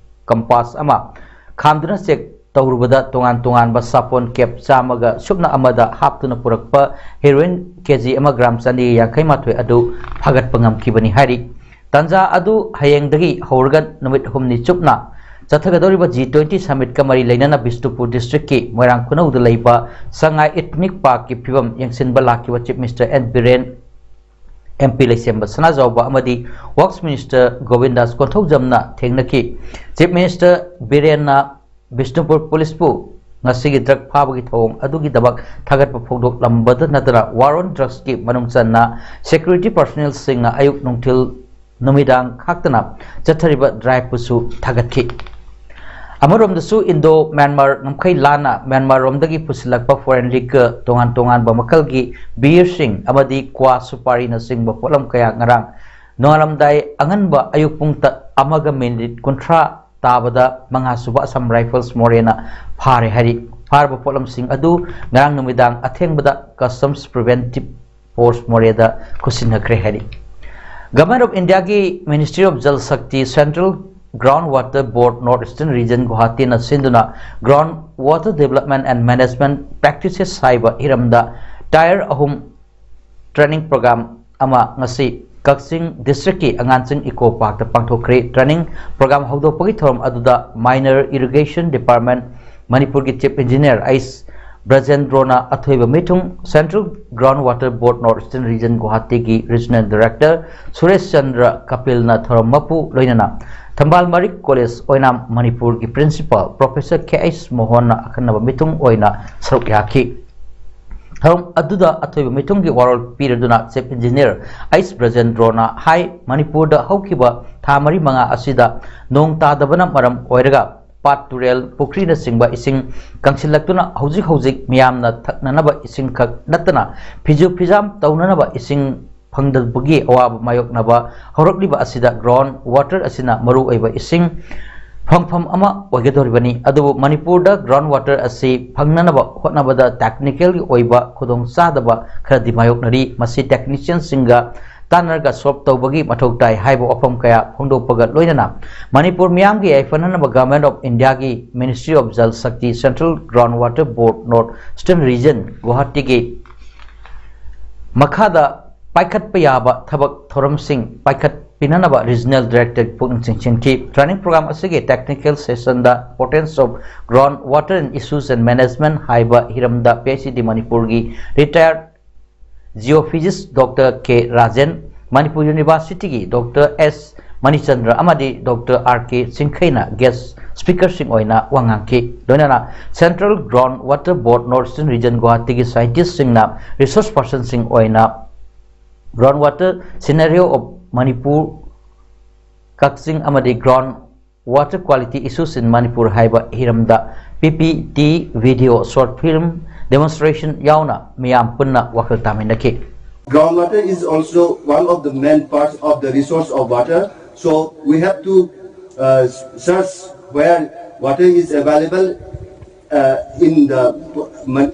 compass ꯑꯃ ꯈꯥꯝꯗꯨꯅ check ꯇꯧꯔꯨꯕꯗ ꯇꯣꯉꯥꯟ ꯇꯣꯉꯥꯟꯕ ꯁꯥꯄꯣꯟ cap ꯆꯥꯝꯃꯒ ꯁꯨꯞꯅ ꯑꯃꯗ ꯍꯥꯞꯇꯨꯅ ꯄꯨꯔꯛꯄ heroin KG ꯑꯃ gram ꯆꯅꯤ ꯌꯥꯡꯈꯩ ꯃꯥꯊꯣꯏ ꯑꯗꯨ ꯐꯥꯒꯠꯄ ꯉꯝꯈꯤꯕꯅꯤ ꯍꯥꯏꯔꯤ꯫ ꯇꯥꯟꯖꯥ ꯑꯗꯨ ꯍꯌꯦꯡꯗꯒꯤ ꯍꯧꯔꯒ ꯅꯨꯃꯤꯠ ꯍꯨꯝꯅꯤ ꯆꯨꯞꯅ ꯆꯠꯊꯒꯗꯧꯔꯤꯕ G twenty summitꯀ ꯃꯔꯤ ꯂꯩꯅꯅ ꯕꯤꯁꯅꯨꯄꯨꯔ districtꯀꯤ ꯃꯣꯏꯔꯥꯡ ꯈꯨꯅꯧꯗ ꯂꯩꯕ ꯁꯉꯥꯏ ethnic parkꯀꯤ ꯐꯤꯕꯝ ꯌꯦꯡꯁꯤꯟꯕ ꯂꯥꯛꯈꯤꯕ Chief Minister N Biren, MP ꯂꯩꯁꯦꯝꯕ ꯁꯅꯥꯖꯥꯎꯕ ꯑꯃꯗꯤ Works Minister ꯒꯣꯕꯤꯟꯗꯥꯁ ꯀꯣꯟꯊꯧꯖꯝꯅ ꯊꯦꯡꯅꯈꯤ꯫ Chief Minister ꯕꯤꯔꯦꯟꯅ ꯕꯤꯁꯅꯨꯄꯨꯔ Policeꯄꯨ ꯉꯁꯤꯒꯤ drug ꯐꯥꯕꯒꯤ ꯊꯧꯑꯣꯡ ꯑꯗꯨꯒꯤꯗꯃꯛ ꯊꯥꯒꯠꯄ ꯐꯣꯡꯗꯣꯛꯂꯝꯕꯗ ꯅꯠꯇꯅ war on drugsꯀꯤ ꯃꯅꯨꯡ ꯆꯟꯅ security personnelꯁꯤꯡꯅ ꯑꯌꯨꯛ ꯅꯨꯡꯊꯤꯜ ꯅꯨꯃꯤꯗꯥꯡ ꯈꯥꯛꯇꯅ ꯆꯠꯊꯔꯤꯕ ꯗ꯭ꯔꯥꯏꯚꯄꯨꯁꯨ ꯊꯥꯒꯠꯈꯤ꯫ ꯑꯃꯔꯣꯝꯗꯁꯨ ꯏꯟꯗꯣ ꯃ꯭ꯌꯥꯟꯃꯥꯔ ꯉꯝꯈꯩ ꯂꯥꯟꯅ ꯃ꯭ꯌꯥꯟꯃꯥꯔ ꯔꯣꯝꯗꯒꯤ ꯄꯨꯁꯤꯜꯂꯛꯄ ꯐꯣꯔꯦꯟ ꯂꯤꯛ ꯇꯣꯉꯥꯟ ꯇꯣꯉꯥꯟꯕ ꯃꯈꯜꯒꯤ ꯕꯤꯌꯔꯁꯤꯡ ꯑꯃꯗꯤ ꯀ꯭ꯋꯥ ꯁꯨꯄꯥꯔꯤꯅꯆꯤꯡꯕ ꯄꯣꯠꯂꯝ ꯀꯌꯥ ꯉꯔꯥꯡ ꯅꯣꯡꯉꯥꯜꯂꯝꯗꯥꯏ ꯑꯉꯟꯕ ꯑꯌꯨꯛ ꯄꯨꯡ ꯇ-, ꯑꯃꯒ ꯃꯤꯅꯤꯠ ꯀꯨꯟꯊ꯭ꯔꯥ ꯇꯥꯕꯗ ꯃꯉꯥ ꯁꯨꯕ ꯑꯁꯥꯝ ꯔꯥꯏꯐꯜꯁ ꯃꯣꯔꯦꯅ ꯐꯥꯔꯦ ꯍꯥꯏꯔꯤ꯫ ꯐꯥꯔꯕ ꯄꯣꯠꯂꯝꯁꯤꯡ ꯑꯗꯨ ꯉꯔꯥꯡ ꯅꯨꯃꯤꯗꯥꯡ ꯑꯊꯦꯡꯕꯗ ꯀꯁꯇꯝꯁ ꯄ꯭ꯔꯤꯚꯦꯟꯇꯤꯚ ꯐꯣꯔꯁ ꯃꯣꯔꯦꯗ ꯈꯨꯠꯁꯤꯟꯅꯈ꯭ꯔꯦ ꯍꯥꯏꯔꯤ꯫ Government of Indiaꯒꯤ Ministry of Jal Shakti Central Ground Water Board North Eastern Region ꯒꯨꯋꯥꯍꯥꯇꯤꯅ ꯁꯤꯟꯗꯨꯅ Ground Water Development and Management Practices ꯍꯥꯏꯕ ꯍꯤꯔꯝꯗ ꯇꯥꯌꯔ ꯑꯍꯨꯝ ꯇ꯭ꯔꯦꯅꯤꯡ ꯄ꯭ꯔꯣꯒ꯭ꯔꯥꯝ ꯑꯃ ꯉꯁꯤ ꯀꯛꯆꯤꯡ ꯗꯤꯁꯇ꯭ꯔꯤꯛꯀꯤ ꯑꯉꯥꯟꯁꯤꯡ ꯏꯀꯣ ꯄꯥꯔꯛꯇ ꯄꯥꯡꯊꯣꯛꯈ꯭ꯔꯦ꯫ ꯇ꯭ꯔꯦꯅꯤꯡ ꯄ꯭ꯔꯣꯒ꯭ꯔꯥꯝ ꯍꯧꯗꯣꯛꯄꯒꯤ ꯊꯧꯔꯝ ꯑꯗꯨꯗ ꯃꯥꯏꯅꯔ ꯏꯔꯤꯒꯦꯁꯟ ꯗꯤꯄꯥꯔꯠꯃꯦꯟ ꯃꯅꯤꯄꯨꯔꯒꯤ ꯆꯤꯐ ꯏꯟꯖꯤꯅꯤꯌꯔ ꯑꯩꯁ ꯕ꯭ꯔꯖꯦꯟꯗ꯭ꯔꯣꯅ ꯑꯊꯣꯏꯕ ꯃꯤꯊꯨꯡ, Central Ground Water Board North Eastern Region ꯒꯨꯋꯥꯍꯥꯇꯤꯒꯤ ꯔꯤꯖꯅꯦꯜ ꯗꯥꯏꯔꯦꯛꯇꯔ ꯁꯨꯔꯦꯁ ꯆꯟꯗ꯭ꯔ ꯀꯄꯤꯜꯅ ꯊꯧꯔꯝ ꯃꯄꯨ ꯂꯣꯏꯅꯅ ꯊꯝꯕꯥꯜ ꯃꯔꯤꯛ ꯀꯣꯂꯦꯖ ꯑꯣꯏꯅꯥꯝ ꯃꯅꯤꯄꯨꯔꯒꯤ ꯄ꯭ꯔꯤꯟꯁꯤꯄꯥꯜ ꯄ꯭ꯔꯣꯐꯦꯁꯔ ꯀꯦ ꯑꯩꯆ ꯃꯣꯍꯟꯅ ꯑꯈꯟꯅꯕ ꯃꯤꯊꯨꯡ ꯑꯣꯏꯅ ꯁꯔꯨꯛ ꯌꯥꯈꯤ꯫ ꯊꯧꯔꯝ ꯑꯗꯨꯗ ꯑꯊꯣꯏꯕ ꯃꯤꯊꯨꯡꯒꯤ ꯋꯥꯔꯣꯜ ꯄꯤꯔꯗꯨꯅ ꯆꯤꯐ ꯏꯟꯖꯤꯅꯤꯌꯔ ꯑꯩꯆ ꯕ꯭ꯔꯖꯦꯟꯗ꯭ꯔꯣꯅ ꯍꯥꯏ, ꯃꯅꯤꯄꯨꯔꯗ ꯍꯧꯈꯤꯕ ꯊꯥ ꯃꯔꯤ ꯃꯉꯥ ꯑꯁꯤꯗ ꯅꯣꯡ ꯇꯥꯗꯕꯅ ꯃꯔꯝ ꯑꯣꯏꯔꯒ ꯄꯥꯠ, ꯇꯨꯔꯦꯜ, ꯄꯨꯈ꯭ꯔꯤꯅꯆꯤꯡꯕ ꯏꯁꯤꯡ ꯀꯪꯁꯤꯜꯂꯛꯇꯨꯅ ꯍꯧꯖꯤꯛ ꯍꯧꯖꯤꯛ ꯃꯤꯌꯥꯝꯅ ꯊꯛꯅꯅꯕ ꯏꯁꯤꯡ ꯈꯛ ꯅꯠꯇꯅ ꯐꯤꯖꯨ ꯐꯤꯖꯥꯝ ꯇꯧꯅꯅꯕ ꯏꯁꯤꯡ ꯐꯪꯗꯕꯒꯤ ꯑꯋꯥꯕ ꯃꯥꯌꯣꯛꯅꯕ ꯍꯧꯔꯛꯂꯤꯕ ꯑꯁꯤꯗ ꯒ꯭ꯔꯥꯎꯟ ꯋꯥꯇꯔ ꯑꯁꯤꯅ ꯃꯔꯨꯑꯣꯏꯕ ꯏꯁꯤꯡ ꯐꯪꯐꯝ ꯑꯃ ꯑꯣꯏꯒꯗꯧꯔꯤꯕꯅꯤ꯫ ꯑꯗꯨꯕꯨ ꯃꯅꯤꯄꯨꯔꯗ ꯒ꯭ꯔꯥꯎꯟ ꯋꯥꯇꯔ ꯑꯁꯤ ꯐꯪꯅꯅꯕ ꯍꯣꯠꯅꯕꯗ ꯇꯦꯛꯅꯤꯀꯦꯜꯒꯤ ꯑꯣꯏꯕ ꯈꯨꯗꯣꯡꯆꯥꯗꯕ ꯈꯔꯗꯤ ꯃꯥꯌꯣꯛꯅꯔꯤ꯫ ꯃꯁꯤ ꯇꯦꯛꯅꯤꯁꯤꯌꯟꯁꯤꯡꯒ ꯇꯥꯟꯅꯔꯒ ꯁꯣꯜꯕ ꯇꯧꯕꯒꯤ ꯃꯊꯧ ꯇꯥꯏ ꯍꯥꯏꯕ ꯋꯥꯐꯝ ꯀꯌꯥ ꯐꯣꯡꯗꯣꯛꯄꯒ ꯂꯣꯏꯅꯅ ꯃꯅꯤꯄꯨꯔ ꯃꯤꯌꯥꯝꯒꯤ ꯌꯥꯏꯐꯅꯅꯕ Government of Indiaꯒꯤ Ministry of Jal Shakti Central Ground Water Board North Eastern Region ꯒꯨꯋꯥꯍꯥꯇꯤꯒꯤ ꯃꯈꯥꯗ ꯄꯥꯏꯈꯠꯄ ꯌꯥꯕ ꯊꯕꯛ ꯊꯧꯔꯝꯁꯤꯡ ꯄꯥꯏꯈꯠꯄꯤꯅꯅꯕ ꯔꯤꯖꯅꯦꯜ ꯗꯥꯏꯔꯦꯛꯇꯔ ꯄꯨꯛꯅꯤꯡ ꯆꯤꯡꯁꯤꯟꯈꯤ꯫ ꯇ꯭ꯔꯦꯅꯤꯡ ꯄ꯭ꯔꯣꯒ꯭ꯔꯥꯝ ꯑꯁꯤꯒꯤ Technical Sessionꯗ Importance of Ground Water in Issues and Management ꯍꯥꯏꯕ ꯍꯤꯔꯝꯗ ꯄꯤ ꯑꯩꯆ ꯏ ꯗꯤ ꯃꯅꯤꯄꯨꯔꯒꯤ ꯔꯤꯇꯥꯌꯔ ꯖꯤꯑꯣꯐꯤꯖꯤꯁ ꯗꯣꯛꯇꯔ ꯀꯦ ꯔꯥꯖꯦꯟ, ꯃꯅꯤꯄꯨꯔ ꯌꯨꯅꯤꯚꯔꯁꯤꯇꯤꯒꯤ ꯗꯣꯛꯇꯔ ꯑꯦꯁ ꯃꯅꯤꯆꯟꯗ꯭ꯔ ꯑꯃꯗꯤ ꯗꯣꯛꯇꯔ ꯑꯥꯔ ꯀꯦ ꯆꯤꯡꯈꯩꯅ ꯒꯦꯁ ꯁ꯭ꯄꯤꯀꯔꯁꯤꯡ ꯑꯣꯏꯅ ꯋꯥ ꯉꯥꯡꯈꯤ꯫ ꯂꯣꯏꯅꯅ Central Ground Water Board North Eastern Region ꯒꯨꯋꯥꯍꯥꯇꯤꯒꯤ ꯁꯥꯏꯟꯇꯤꯁꯁꯤꯡꯅ ꯔꯤꯁꯣꯔꯁ ꯄꯔꯁꯟꯁꯤꯡ ꯑꯣꯏꯅ Ground Water Scenario of Manipur ꯀꯛꯆꯤꯡ ꯑꯃꯗꯤ Ground Water Quality Issues in Manipur ꯍꯥꯏꯕ ꯍꯤꯔꯝꯗ P P T video short film demonstration ꯌꯥꯎꯅ ꯃꯤꯌꯥꯝ ꯄꯨꯟꯅ ꯋꯥꯈꯜ ꯇꯥꯃꯤꯟꯅꯈꯤ꯫ Groundwater is also one of the main parts of the resource of water. So we have to uh, search where water is available uh, in the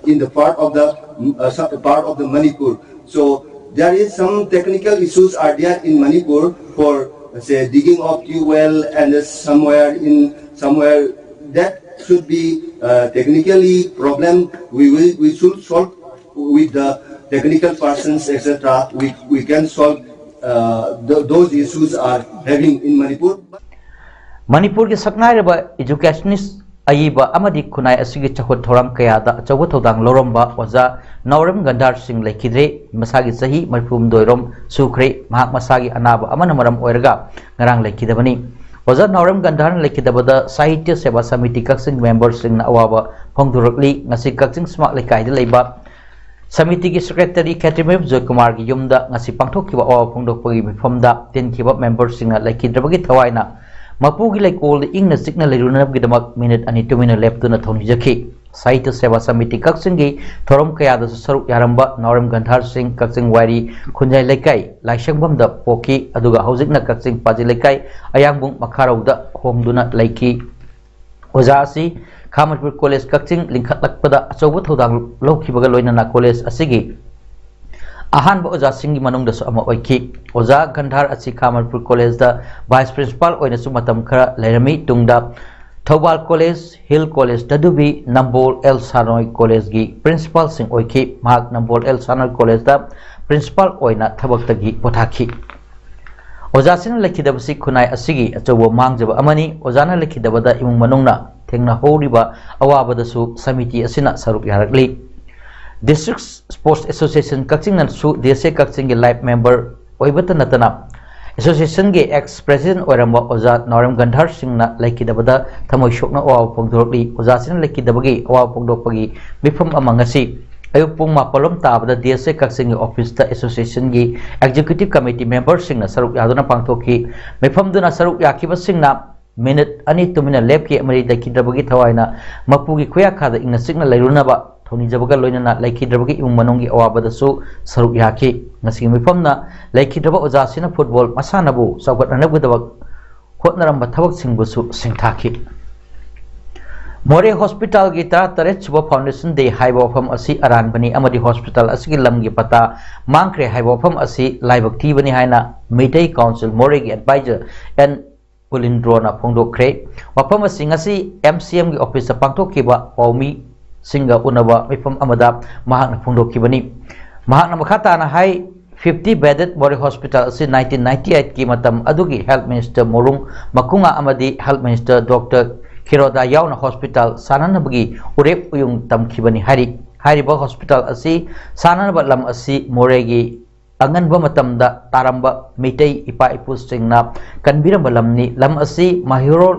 in the part of the uh, part of the Manipur. So there is some technical issues are there in Manipur for say digging of tube well and somewhere in somewhere that should be uh, technically problem. We will we should solve with the technical persons, et cetera. We we can solve uh, th- those issues are having in Manipur. ꯃꯅꯤꯄꯨꯔꯒꯤ ꯁꯛꯅꯥꯏꯔꯕ educationist ꯑꯏꯕ ꯑꯃꯗꯤ ꯈꯨꯟꯅꯥꯏ ꯑꯁꯤꯒꯤ ꯆꯥꯎꯈꯠ ꯊꯧꯔꯥꯡ ꯀꯌꯥꯗ ꯑꯆꯧꯕ ꯊꯧꯗꯥꯡ ꯂꯧꯔꯝꯕ ꯑꯣꯖꯥ ꯅꯥꯎꯔꯦꯝ ꯒꯟꯙꯥꯔ ꯁꯤꯡ ꯂꯩꯈꯤꯗ꯭ꯔꯦ꯫ ꯃꯁꯥꯒꯤ ꯆꯍꯤ ꯃꯔꯤꯐꯨꯍꯨꯝꯗꯣꯏ ꯔꯣꯝ ꯁꯨꯈ꯭ꯔꯦ꯫ ꯃꯍꯥꯛ ꯃꯁꯥꯒꯤ ꯑꯅꯥꯕ ꯑꯃꯅ ꯃꯔꯝ ꯑꯣꯏꯔꯒ ꯉꯔꯥꯡ ꯂꯩꯈꯤꯗꯕꯅꯤ꯫ ꯑꯣꯖꯥ ꯅꯥꯎꯔꯦꯝ ꯒꯟꯙꯥꯔꯅ ꯂꯩꯈꯤꯗꯕꯗ ꯁꯥꯍꯤꯇ꯭ꯌ ꯁꯦꯕꯥ ꯁꯃꯤꯇꯤ ꯀꯛꯆꯤꯡ memberꯁꯤꯡꯅ ꯑꯋꯥꯕ ꯐꯣꯡꯗꯣꯔꯛꯂꯤ꯫ ꯉꯁꯤ ꯀꯛꯆꯤꯡ ꯁꯨꯃꯥꯛ ꯂꯩꯀꯥꯏꯗ ꯂꯩꯕ ꯁꯃꯤꯇꯤꯒꯤ secretary ꯈꯦꯇ꯭ꯔꯤꯃꯌꯨꯝ ꯖꯣꯏꯀꯨꯃꯥꯔꯒꯤ ꯌꯨꯝꯗ ꯉꯁꯤ ꯄꯥꯡꯊꯣꯛꯈꯤꯕ ꯑꯋꯥꯕ ꯐꯣꯡꯗꯣꯛꯄꯒꯤ ꯃꯤꯐꯝꯗ ꯇꯤꯟꯈꯤꯕ memberꯁꯤꯡꯅ ꯂꯩꯈꯤꯗ꯭ꯔꯕꯒꯤ ꯊꯋꯥꯏꯅ ꯃꯄꯨꯒꯤ ꯂꯩꯀꯣꯜꯗ ꯏꯪꯅ ꯆꯤꯛꯅ ꯂꯩꯔꯨꯅꯕꯒꯤꯗꯃꯛ ꯃꯤꯅꯤꯠ ꯑꯅꯤ ꯇꯨꯃꯤꯟꯅ ꯂꯦꯞꯇꯨꯅ ꯊꯧꯅꯤꯖꯈꯤ꯫ ꯁꯥꯍꯤꯇ꯭ꯌ ꯁꯦꯕꯥ ꯁꯃꯤꯇꯤ ꯀꯛꯆꯤꯡꯒꯤ ꯊꯧꯔꯝ ꯀꯌꯥꯗꯁꯨ ꯁꯔꯨꯛ ꯌꯥꯔꯝꯕ ꯅꯥꯎꯔꯦꯝ ꯒꯟꯙꯥꯔ ꯁꯤꯡ ꯀꯛꯆꯤꯡ ꯋꯥꯏꯔꯤ ꯈꯨꯟꯖꯥꯏ ꯂꯩꯀꯥꯏ ꯂꯥꯏꯁꯪꯕꯝꯗ ꯄꯣꯛꯈꯤ, ꯑꯗꯨꯒ ꯍꯧꯖꯤꯛꯅ ꯀꯛꯆꯤꯡ ꯄꯥꯖꯤ ꯂꯩꯀꯥꯏ ꯑꯌꯥꯡꯕꯨꯡ ꯃꯈꯥꯔꯧꯗ ꯍꯣꯡꯗꯨꯅ ꯂꯩꯈꯤ꯫ ꯑꯣꯖꯥ ꯑꯁꯤ ꯈꯥ ꯃꯅꯤꯄꯨꯔ ꯀꯣꯂꯦꯖ ꯀꯛꯆꯤꯡ ꯂꯤꯡꯈꯠꯂꯛꯄꯗ ꯑꯆꯧꯕ ꯊꯧꯗꯥꯡ ꯂꯧꯈꯤꯕꯒ ꯂꯣꯏꯅꯅ ꯀꯣꯂꯦꯖ ꯑꯁꯤꯒꯤ ꯑꯍꯥꯟꯕ ꯑꯣꯖꯥꯁꯤꯡꯒꯤ ꯃꯅꯨꯡꯗꯁꯨ ꯑꯃ ꯑꯣꯏꯈꯤ꯫ ꯑꯣꯖꯥ ꯒꯟꯙꯥꯔ ꯑꯁꯤ ꯈꯥ ꯃꯅꯤꯄꯨꯔ ꯀꯣꯂꯦꯖꯇ vice principal ꯑꯣꯏꯅꯁꯨ ꯃꯇꯝ ꯈꯔ ꯂꯩꯔꯝꯃꯤ꯫ ꯇꯨꯡꯗ ꯊꯧꯕꯥꯜ ꯀꯣꯂꯦꯖ, ꯍꯤꯜ ꯀꯣꯂꯦꯖ ꯗꯗꯨꯕꯤ, ꯅꯝꯕꯣꯜ ꯑꯦꯜ ꯁꯥꯅꯣꯏ ꯀꯣꯂꯦꯖꯒꯤ principalꯁꯤꯡ ꯑꯣꯏꯈꯤ꯫ ꯃꯍꯥꯛ ꯅꯝꯕꯣꯜ ꯑꯦꯜ ꯁꯥꯅꯣꯏ ꯀꯣꯂꯦꯖꯇ principal ꯑꯣꯏꯅ ꯊꯕꯛꯇꯒꯤ ꯄꯣꯊꯥꯈꯤ꯫ ꯑꯣꯖꯥꯁꯤꯅ ꯂꯩꯈꯤꯗꯕꯁꯤ ꯈꯨꯟꯅꯥꯏ ꯑꯁꯤꯒꯤ ꯑꯆꯧꯕ ꯃꯥꯡꯖꯕ ꯑꯃꯅꯤ꯫ ꯑꯣꯖꯥꯅ ꯂꯩꯈꯤꯗꯕꯗ ꯏꯃꯨꯡ ꯃꯅꯨꯡꯅ ꯊꯦꯡꯅꯍꯧꯔꯤꯕ ꯑꯋꯥꯕꯗꯁꯨ ꯁꯃꯤꯇꯤ ꯑꯁꯤꯅ ꯁꯔꯨꯛ ꯌꯥꯔꯛꯂꯤ꯫ District Sports Association ꯀꯛꯆꯤꯡꯅꯁꯨ DSA ꯀꯛꯆꯤꯡꯒꯤ life member ꯑꯣꯏꯕꯇ ꯅꯠꯇꯅ associationꯒꯤ ex president ꯑꯣꯏꯔꯝꯕ ꯑꯣꯖꯥ ꯅꯥꯎꯔꯦꯝ ꯒꯟꯙꯥꯔ ꯁꯤꯡꯅ ꯂꯩꯈꯤꯗꯕꯗ ꯊꯃꯣꯏ ꯁꯣꯛꯅ ꯑꯋꯥꯕ ꯐꯣꯡꯗꯣꯔꯛꯂꯤ꯫ ꯑꯣꯖꯥꯁꯤꯅ ꯂꯩꯈꯤꯗꯕꯒꯤ ꯑꯋꯥꯕ ꯐꯣꯡꯗꯣꯛꯄꯒꯤ ꯃꯤꯐꯝ ꯑꯃ ꯉꯁꯤ ꯑꯌꯨꯛ ꯄꯨꯡ ꯃꯥꯄꯜ ꯂꯣꯝ ꯇꯥꯕꯗ ꯗꯤ ꯑꯦꯁ ꯑꯦ ꯀꯛꯆꯤꯡꯒꯤ ꯑꯣꯐꯤꯁꯇ ꯑꯦꯁꯣꯁꯤꯌꯦꯁꯟꯒꯤ ꯑꯦꯛꯖꯤꯀ꯭ꯌꯨꯇꯤꯚ ꯀꯃꯤꯇꯤ ꯃꯦꯝꯕꯔꯁꯤꯡꯅ ꯁꯔꯨꯛ ꯌꯥꯗꯨꯅ ꯄꯥꯡꯊꯣꯛꯈꯤ꯫ ꯃꯤꯐꯝꯗꯨꯅ ꯁꯔꯨꯛ ꯌꯥꯈꯤꯕꯁꯤꯡꯅ ꯃꯤꯅꯤꯠ ꯑꯅꯤ ꯇꯨꯃꯤꯟꯅ ꯂꯦꯞꯈꯤ ꯑꯃꯗꯤ ꯂꯩꯈꯤꯗ꯭ꯔꯕꯒꯤ ꯊꯋꯥꯏꯅ ꯃꯄꯨꯒꯤ ꯈꯨꯌꯥꯈꯥꯗ ꯏꯪꯅ ꯆꯤꯛꯅ ꯂꯩꯔꯨꯅꯕ ꯊꯧꯅꯤꯖꯕꯒ ꯂꯣꯏꯅꯅ ꯂꯩꯈꯤꯗ꯭ꯔꯕꯒꯤ ꯏꯃꯨꯡ ꯃꯅꯨꯡꯒꯤ ꯑꯋꯥꯕꯗꯁꯨ ꯁꯔꯨꯛ ꯌꯥꯈꯤ꯫ ꯉꯁꯤꯒꯤ ꯃꯤꯐꯝꯅ ꯂꯩꯈꯤꯗ꯭ꯔꯕ ꯑꯣꯖꯥꯁꯤꯡꯅ ꯐꯨꯠꯕꯣꯜ ꯃꯁꯥꯟꯅꯕꯨ ꯆꯥꯎꯈꯠꯅꯅꯕꯒꯤꯗꯃꯛ ꯍꯣꯠꯅꯔꯝꯕ ꯊꯕꯛꯁꯤꯡꯕꯨꯁꯨ ꯁꯤꯡꯊꯥꯈꯤ꯫ ꯃꯣꯔꯦ ꯍꯣꯁꯄꯤꯇꯥꯜꯒꯤ ꯇꯔꯥꯇꯔꯦꯠ ꯁꯨꯕ ꯐꯥꯎꯟꯗꯦꯁꯟ ꯗꯦ ꯍꯥꯏꯕ ꯋꯥꯐꯝ ꯑꯁꯤ ꯑꯔꯥꯟꯕꯅꯤ ꯑꯃꯗꯤ ꯍꯣꯁꯄꯤꯇꯥꯜ ꯑꯁꯤꯒꯤ ꯂꯝꯒꯤ ꯄꯇꯥ ꯃꯥꯡꯈ꯭ꯔꯦ ꯍꯥꯏꯕ ꯋꯥꯐꯝ ꯑꯁꯤ ꯂꯥꯏꯕꯛ ꯊꯤꯕꯅꯤ ꯍꯥꯏꯅ ꯃꯩꯇꯩ ꯀꯥꯎꯟꯁꯤꯜ ꯃꯣꯔꯦꯒꯤ ꯑꯦꯗꯚꯥꯏꯖꯔ ꯑꯦꯟ ꯄꯨꯂꯤꯟꯗ꯭ꯔꯣꯅ ꯐꯣꯡꯗꯣꯛꯈ꯭ꯔꯦ꯫ ꯋꯥꯐꯝ ꯑꯁꯤ ꯉꯁꯤ ꯑꯦꯝ ꯁꯤ ꯑꯦꯝꯒꯤ ꯑꯣꯐꯤꯁꯇ ꯄꯥꯡꯊꯣꯛꯈꯤꯕ ꯄꯥꯎꯃꯤꯁꯤꯡꯒ ꯎꯅꯕ ꯃꯤꯐꯝ ꯑꯃꯗ ꯃꯍꯥꯛꯅ ꯐꯣꯡꯗꯣꯛꯈꯤꯕꯅꯤ꯫ ꯃꯍꯥꯛꯅ ꯃꯈꯥ ꯇꯥꯅ ꯍꯥꯏ, ꯐꯤꯐꯇꯤ ꯕꯦꯗꯦꯗ ꯃꯣꯔꯦ ꯍꯣꯁꯄꯤꯇꯥꯜ ꯑꯁꯤ ꯅꯥꯏꯟꯇꯤꯟ ꯅꯥꯏꯟꯇꯤ ꯑꯩꯠꯀꯤ ꯃꯇꯝ ꯑꯗꯨꯒꯤ ꯍꯦꯜꯊ ꯃꯤꯅꯤꯁꯇꯔ ꯃꯣꯔꯨꯡ ꯃꯀꯨꯉꯥ ꯑꯃꯗꯤ ꯍꯦꯜꯊ ꯃꯤꯅꯤꯁꯇꯔ ꯗꯣꯛꯇꯔ ꯈꯦꯔꯣꯗꯥ ꯌꯥꯎꯅ ꯍꯣꯁꯄꯤꯇꯥꯜ ꯁꯥꯟꯅꯅꯕꯒꯤ ꯎꯔꯦꯞ ꯎꯌꯨꯡ ꯇꯝꯈꯤꯕꯅꯤ ꯍꯥꯏꯔꯤ꯫ ꯍꯥꯏꯔꯤꯕ ꯍꯣꯁꯄꯤꯇꯥꯜ ꯑꯁꯤ ꯁꯥꯟꯅꯅꯕ ꯂꯝ ꯑꯁꯤ ꯃꯣꯔꯦꯒꯤ ꯑꯉꯟꯕ ꯃꯇꯝꯗ ꯇꯥꯔꯝꯕ ꯃꯤꯇꯩ ꯏꯄꯥ ꯏꯄꯨꯁꯤꯡꯅ ꯀꯟꯕꯤꯔꯝꯕ ꯂꯝꯅꯤ꯫ ꯂꯝ ꯑꯁꯤ ꯃꯍꯩꯔꯣꯏ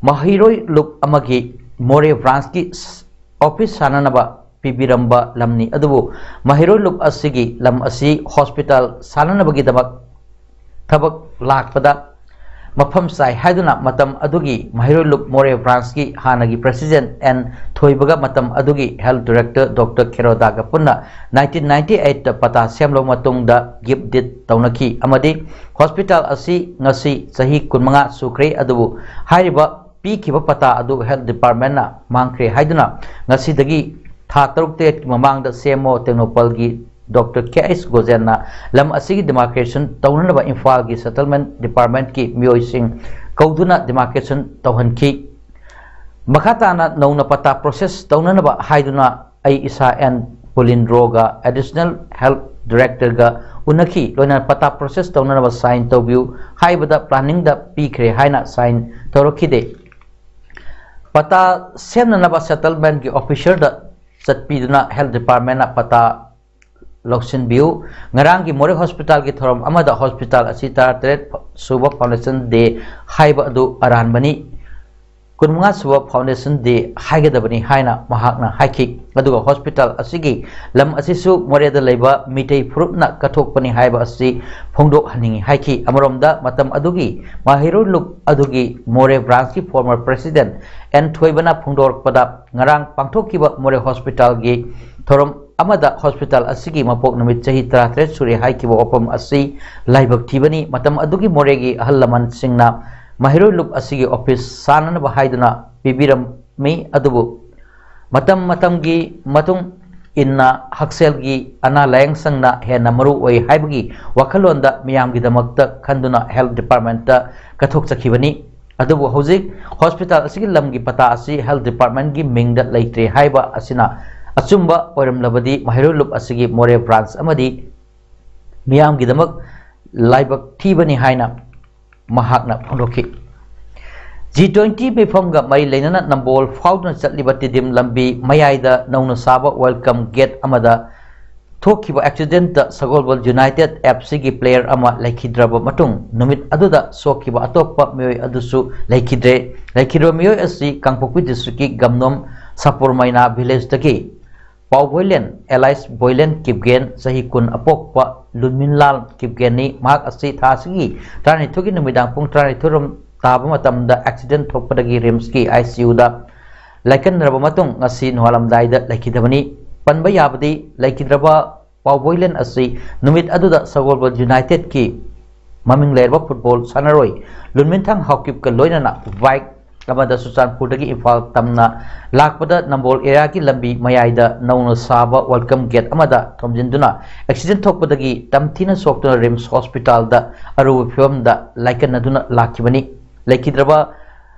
ꯃꯍꯩꯔꯣꯏ ꯂꯨꯞ ꯑꯃꯒꯤ ꯃꯣꯔꯦ ꯕ꯭ꯔꯥꯟꯁꯀꯤ ꯑꯣꯐꯤꯁ ꯁꯥꯟꯅꯅꯕ ꯄꯤꯕꯤꯔꯝꯕ ꯂꯝꯅꯤ꯫ ꯑꯗꯨꯕꯨ ꯃꯍꯩꯔꯣꯏ ꯂꯨꯞ ꯑꯁꯤꯒꯤ ꯂꯝ ꯑꯁꯤ ꯍꯣꯁꯄꯤꯇꯥꯜ ꯁꯥꯟꯅꯅꯕꯒꯤꯗꯃꯛ ꯊꯕꯛ ꯂꯥꯛꯄꯗ ꯃꯐꯝ ꯆꯥꯏ ꯍꯥꯏꯗꯨꯅ ꯃꯇꯝ ꯑꯗꯨꯒꯤ ꯃꯍꯩꯔꯣꯏ ꯂꯨꯞ ꯃꯣꯔꯦ ꯕ꯭ꯔꯥꯟꯁꯀꯤ ꯍꯥꯟꯅꯒꯤ ꯄ꯭ꯔꯦꯁꯤꯗꯦꯟꯠ ꯑꯦꯟ ꯊꯣꯏꯕꯒ ꯃꯇꯝ ꯑꯗꯨꯒꯤ ꯍꯦꯜꯊ ꯗꯤꯔꯦꯛꯇꯔ ꯗꯣꯛꯇꯔ ꯈꯦꯔꯣꯗꯥꯒ ꯄꯨꯟꯅ ꯅꯥꯏꯟꯇꯤꯟ ꯅꯥꯏꯟꯇꯤ ꯑꯩꯠꯇ ꯄꯇꯥ ꯁꯦꯝꯂꯕ ꯃꯇꯨꯡꯗ ꯒꯤꯐ ꯗꯤꯗ ꯇꯧꯅꯈꯤ ꯑꯃꯗꯤ ꯍꯣꯁꯄꯤꯇꯥꯜ ꯑꯁꯤ ꯉꯁꯤ ꯆꯍꯤ ꯀꯨꯟꯃꯉꯥ ꯁꯨꯈ꯭ꯔꯦ꯫ ꯑꯗꯨꯕꯨ ꯍꯥꯏꯔꯤꯕ ꯄꯤꯈꯤꯕ ꯄꯇꯥ ꯑꯗꯨ ꯍꯦꯜꯊ ꯗꯤꯄꯥꯔꯠꯃꯦꯟꯠꯅ ꯃꯥꯡꯈ꯭ꯔꯦ ꯍꯥꯏꯗꯨꯅ ꯉꯁꯤꯗꯒꯤ ꯊꯥ ꯇꯔꯨꯛ ꯇꯔꯦꯠꯀꯤ ꯃꯃꯥꯡꯗ ꯁꯤ ꯑꯦꯝ ꯑꯣ ꯇꯦꯡꯅꯧꯄꯜꯒꯤ ꯗꯣꯛꯇꯔ ꯀꯦ ꯑꯩꯆ ꯒꯣꯖꯦꯟꯅ ꯂꯝ ꯑꯁꯤꯒꯤ ꯗꯤꯃꯥꯔꯀꯦꯁꯟ ꯇꯧꯅꯅꯕ ꯏꯝꯐꯥꯜꯒꯤ ꯁꯦꯇꯜꯃꯦꯟꯠ ꯗꯤꯄꯥꯔꯠꯃꯦꯟꯠꯀꯤ ꯃꯤꯑꯣꯏꯁꯤꯡ ꯀꯧꯗꯨꯅ ꯗꯤꯃꯥꯔꯀꯦꯁꯟ ꯇꯧꯍꯟꯈꯤ꯫ ꯃꯈꯥ ꯇꯥꯅ ꯅꯧꯅ ꯄꯇꯥ ꯄ꯭ꯔꯣꯁꯦꯁ ꯇꯧꯅꯅꯕ ꯍꯥꯏꯗꯨꯅ ꯑꯩ ꯏꯁꯥ ꯑꯦꯟ ꯄꯨꯂꯤꯟꯗ꯭ꯔꯣꯒ ꯑꯦꯗꯤꯁꯅꯦꯜ ꯍꯦꯜꯊ ꯗꯤꯔꯦꯛꯇꯔꯒ ꯎꯅꯈꯤ꯫ ꯂꯣꯏꯅꯅ ꯄꯇꯥ ꯄ꯭ꯔꯣꯁꯦꯁ ꯇꯧꯅꯅꯕ ꯁꯥꯏꯟ ꯇꯧꯕꯤꯌꯨ ꯍꯥꯏꯕꯗ ꯄ꯭ꯂꯥꯅꯤꯡꯗ ꯄꯤꯈ꯭ꯔꯦ ꯍꯥꯏꯅ ꯁꯥꯏꯟ ꯇꯧꯔꯛꯈꯤꯗꯦ꯫ ꯄꯇꯥ ꯁꯦꯝꯅꯅꯕ ꯁꯦꯇꯜꯃꯦꯟꯠꯀꯤ ꯑꯣꯐꯤꯁꯔꯗ ꯆꯠꯄꯤꯗꯨꯅ ꯍꯦꯜꯊ ꯗꯤꯄꯥꯔꯠꯃꯦꯟꯠꯅ ꯄꯇꯥ ꯂꯧꯁꯤꯟꯕꯤꯌꯨ꯫ ꯉꯔꯥꯡꯒꯤ ꯃꯣꯔꯦ ꯍꯣꯁꯄꯤꯇꯥꯜꯒꯤ ꯊꯧꯔꯝ ꯑꯃꯗ ꯍꯣꯁꯄꯤꯇꯥꯜ ꯑꯁꯤ ꯇꯔꯥꯇꯔꯦꯠ ꯁꯨꯕ ꯐꯥꯎꯟꯗꯦꯁꯟ ꯗꯦ ꯍꯥꯏꯕ ꯑꯗꯨ ꯑꯔꯥꯟꯕꯅꯤ꯫ ꯀꯨꯟꯃꯉꯥ ꯁꯨꯕ Foundation Day ꯍꯥꯏꯒꯗꯕꯅꯤ ꯍꯥꯏꯅ ꯃꯍꯥꯛꯅ ꯍꯥꯏꯈꯤ꯫ ꯑꯗꯨꯒ ꯍꯣꯁꯄꯤꯇꯥꯜ ꯑꯁꯤꯒꯤ ꯂꯝ ꯑꯁꯤꯁꯨ ꯃꯣꯔꯦꯗ ꯂꯩꯕ ꯃꯤꯇꯩ ꯐꯨꯔꯨꯞꯅ ꯀꯠꯊꯣꯛꯄꯅꯤ ꯍꯥꯏꯕ ꯑꯁꯤ ꯐꯣꯡꯗꯣꯛꯍꯟꯅꯤꯡꯏ ꯍꯥꯏꯈꯤ꯫ ꯑꯃꯔꯣꯝꯗ ꯃꯇꯝ ꯑꯗꯨꯒꯤ ꯃꯍꯩꯔꯣꯏ ꯂꯨꯞ ꯑꯗꯨꯒꯤ ꯃꯣꯔꯦ branch ꯀꯤ former president ꯑꯦꯟ ꯊꯣꯏꯕꯅ ꯐꯣꯡꯗꯣꯔꯛꯄꯗ, ꯉꯔꯥꯡ ꯄꯥꯡꯊꯣꯛꯈꯤꯕ ꯃꯣꯔꯦ ꯍꯣꯁꯄꯤꯇꯥꯜꯒꯤ ꯊꯧꯔꯝ ꯑꯃꯗ ꯍꯣꯁꯄꯤꯇꯥꯜ ꯑꯁꯤꯒꯤ ꯃꯄꯣꯛ ꯅꯨꯃꯤꯠ ꯆꯍꯤ ꯇꯔꯥꯇꯔꯦꯠ ꯁꯨꯔꯦ ꯍꯥꯏꯈꯤꯕ ꯋꯥꯐꯝ ꯑꯁꯤ ꯂꯥꯏꯕꯛ ꯊꯤꯕꯅꯤ꯫ ꯃꯇꯝ ꯑꯗꯨꯒꯤ ꯃꯣꯔꯦꯒꯤ ꯑꯍꯜ ꯂꯃꯟꯁꯤꯡꯅ ꯃꯍꯩꯔꯣꯏ ꯂꯨꯞ ꯑꯁꯤꯒꯤ office ꯁꯥꯅꯅꯕ ꯍꯥꯏꯗꯨꯅ ꯄꯤꯕꯤꯔꯝꯃꯤ꯫ ꯑꯗꯨꯕꯨ ꯃꯇꯝ ꯃꯇꯝꯒꯤ ꯃꯇꯨꯡ ꯏꯟꯅ ꯍꯛꯁꯦꯜꯒꯤ ꯑꯅꯥ ꯂꯥꯌꯦꯡ ꯁꯪꯅ ꯍꯦꯟꯅ ꯃꯔꯨ ꯑꯣꯏ ꯍꯥꯏꯕꯒꯤ ꯋꯥꯈꯜꯂꯣꯟꯗ ꯃꯤꯌꯥꯝꯒꯤꯗꯃꯛꯇ ꯈꯟꯗꯨꯅ health department ꯇ ꯀꯠꯊꯣꯛꯆꯈꯤꯕꯅꯤ꯫ ꯑꯗꯨꯕꯨ ꯍꯧꯖꯤꯛ ꯍꯣꯁꯄꯤꯇꯥꯜ ꯑꯁꯤꯒꯤ ꯂꯝꯒꯤ ꯄꯇꯥ ꯑꯁꯤ health department ꯀꯤ ꯃꯤꯡꯗ ꯂꯩꯇ꯭ꯔꯦ ꯍꯥꯏꯕ ꯑꯁꯤꯅ ꯑꯆꯨꯝꯕ ꯑꯣꯏꯔꯝꯂꯕꯗꯤ ꯃꯍꯩꯔꯣꯏ ꯂꯨꯞ ꯑꯁꯤꯒꯤ ꯃꯣꯔꯦ branch ꯑꯃꯗꯤ ꯃꯤꯌꯥꯝꯒꯤꯗꯃꯛ ꯂꯥꯏꯕꯛ ꯊꯤꯕꯅꯤ ꯍꯥꯏꯅ ꯃꯍꯥꯛꯅ ꯐꯣꯡꯗꯣꯛꯈꯤ꯫ G twenty ꯃꯤꯐꯝꯒ ꯃꯔꯤ ꯂꯩꯅꯅ ꯅꯝꯕꯣꯜ ꯐꯥꯎꯗꯨꯅ ꯆꯠꯂꯤꯕ ꯇꯤꯗꯤꯝ ꯂꯝꯕꯤ ꯃꯌꯥꯏꯗ ꯅꯧꯅ ꯁꯥꯕ welcome gate ꯑꯃꯗ ꯊꯣꯛꯈꯤꯕ accident ꯇ ꯁꯒꯣꯜꯕꯜ United F C ꯒꯤ player ꯑꯃ ꯂꯩꯈꯤꯗ꯭ꯔꯕ ꯃꯇꯨꯡ, ꯅꯨꯃꯤꯠ ꯑꯗꯨꯗ ꯁꯣꯛꯈꯤꯕ ꯑꯇꯣꯞꯄ ꯃꯤꯑꯣꯏ ꯑꯗꯨꯁꯨ ꯂꯩꯈꯤꯗ꯭ꯔꯦ꯫ ꯂꯩꯈꯤꯗ꯭ꯔꯕ ꯃꯤꯑꯣꯏ ꯑꯁꯤ ꯀꯥꯡꯄꯣꯛꯄꯤ district ꯀꯤ ꯒꯝꯅꯣꯝ ꯁꯥꯄꯨꯔꯃꯩꯅꯥ village ꯇꯒꯤ ꯄꯥꯎꯕꯣꯏꯂꯦꯟ alias ꯕꯣꯏꯂꯦꯟ ꯀꯤꯞꯒꯦꯟ, ꯆꯍꯤ ꯀꯨꯟ ꯑꯄꯣꯛꯄ ꯂꯨꯟꯃꯤꯟꯂꯥꯜ ꯀꯤꯞꯒꯦꯟꯅꯤ꯫ ꯃꯍꯥꯛ ꯑꯁꯤ ꯊꯥ ꯑꯁꯤꯒꯤ ꯇꯔꯥꯅꯤꯊꯣꯏꯒꯤ ꯅꯨꯃꯤꯗꯥꯡ ꯄꯨꯡ ꯇꯔꯥꯅꯤꯊꯣꯏ ꯔꯣꯝ ꯇꯥꯕ ꯃꯇꯝꯗ accident ꯊꯣꯛꯄꯗꯒꯤ ꯔꯤꯝꯁꯀꯤ I C U ꯗ ꯂꯥꯏꯀꯠꯅꯔꯕ ꯃꯇꯨꯡ ꯉꯁꯤ ꯅꯣꯡꯉꯥꯜꯂꯝꯗꯥꯏꯗ ꯂꯩꯈꯤꯗꯕꯅꯤ꯫ ꯄꯟꯕ ꯌꯥꯕꯗꯤ, ꯂꯩꯈꯤꯗ꯭ꯔꯕ ꯄꯥꯎꯕꯣꯏꯂꯦꯟ ꯑꯁꯤ ꯅꯨꯃꯤꯠ ꯑꯗꯨꯗ ꯁꯒꯣꯜꯕꯜ United ꯀꯤ ꯃꯃꯤꯡ ꯂꯩꯔꯕ football ꯁꯥꯟꯅꯔꯣꯏ ꯂꯨꯟꯃꯤꯟꯊꯥꯡ ꯍꯥꯎꯀꯤꯞꯀ ꯂꯣꯏꯅꯅ bike ꯑꯃꯗ ꯆꯨꯔꯆꯥꯟꯄꯨꯔꯗꯒꯤ ꯏꯝꯐꯥꯜ ꯇꯝꯅ ꯂꯥꯛꯄꯗ ꯅꯝꯕꯣꯜ area ꯒꯤ ꯂꯝꯕꯤ ꯃꯌꯥꯏꯗ ꯅꯧꯅ ꯁꯥꯕ welcome gate ꯑꯃꯗ ꯊꯣꯝꯖꯤꯟꯗꯨꯅ accident ꯊꯣꯛꯄꯗꯒꯤ ꯇꯝꯊꯤꯅ ꯁꯣꯛꯇꯨꯅ ꯔꯤꯝꯁ ꯍꯣꯁꯄꯤꯇꯥꯜꯗ ꯑꯔꯨꯕ ꯐꯤꯕꯝꯗ ꯂꯥꯏꯀꯠꯅꯗꯨꯅ ꯂꯥꯛꯈꯤꯕꯅꯤ꯫ ꯂꯩꯈꯤꯗ꯭ꯔꯕ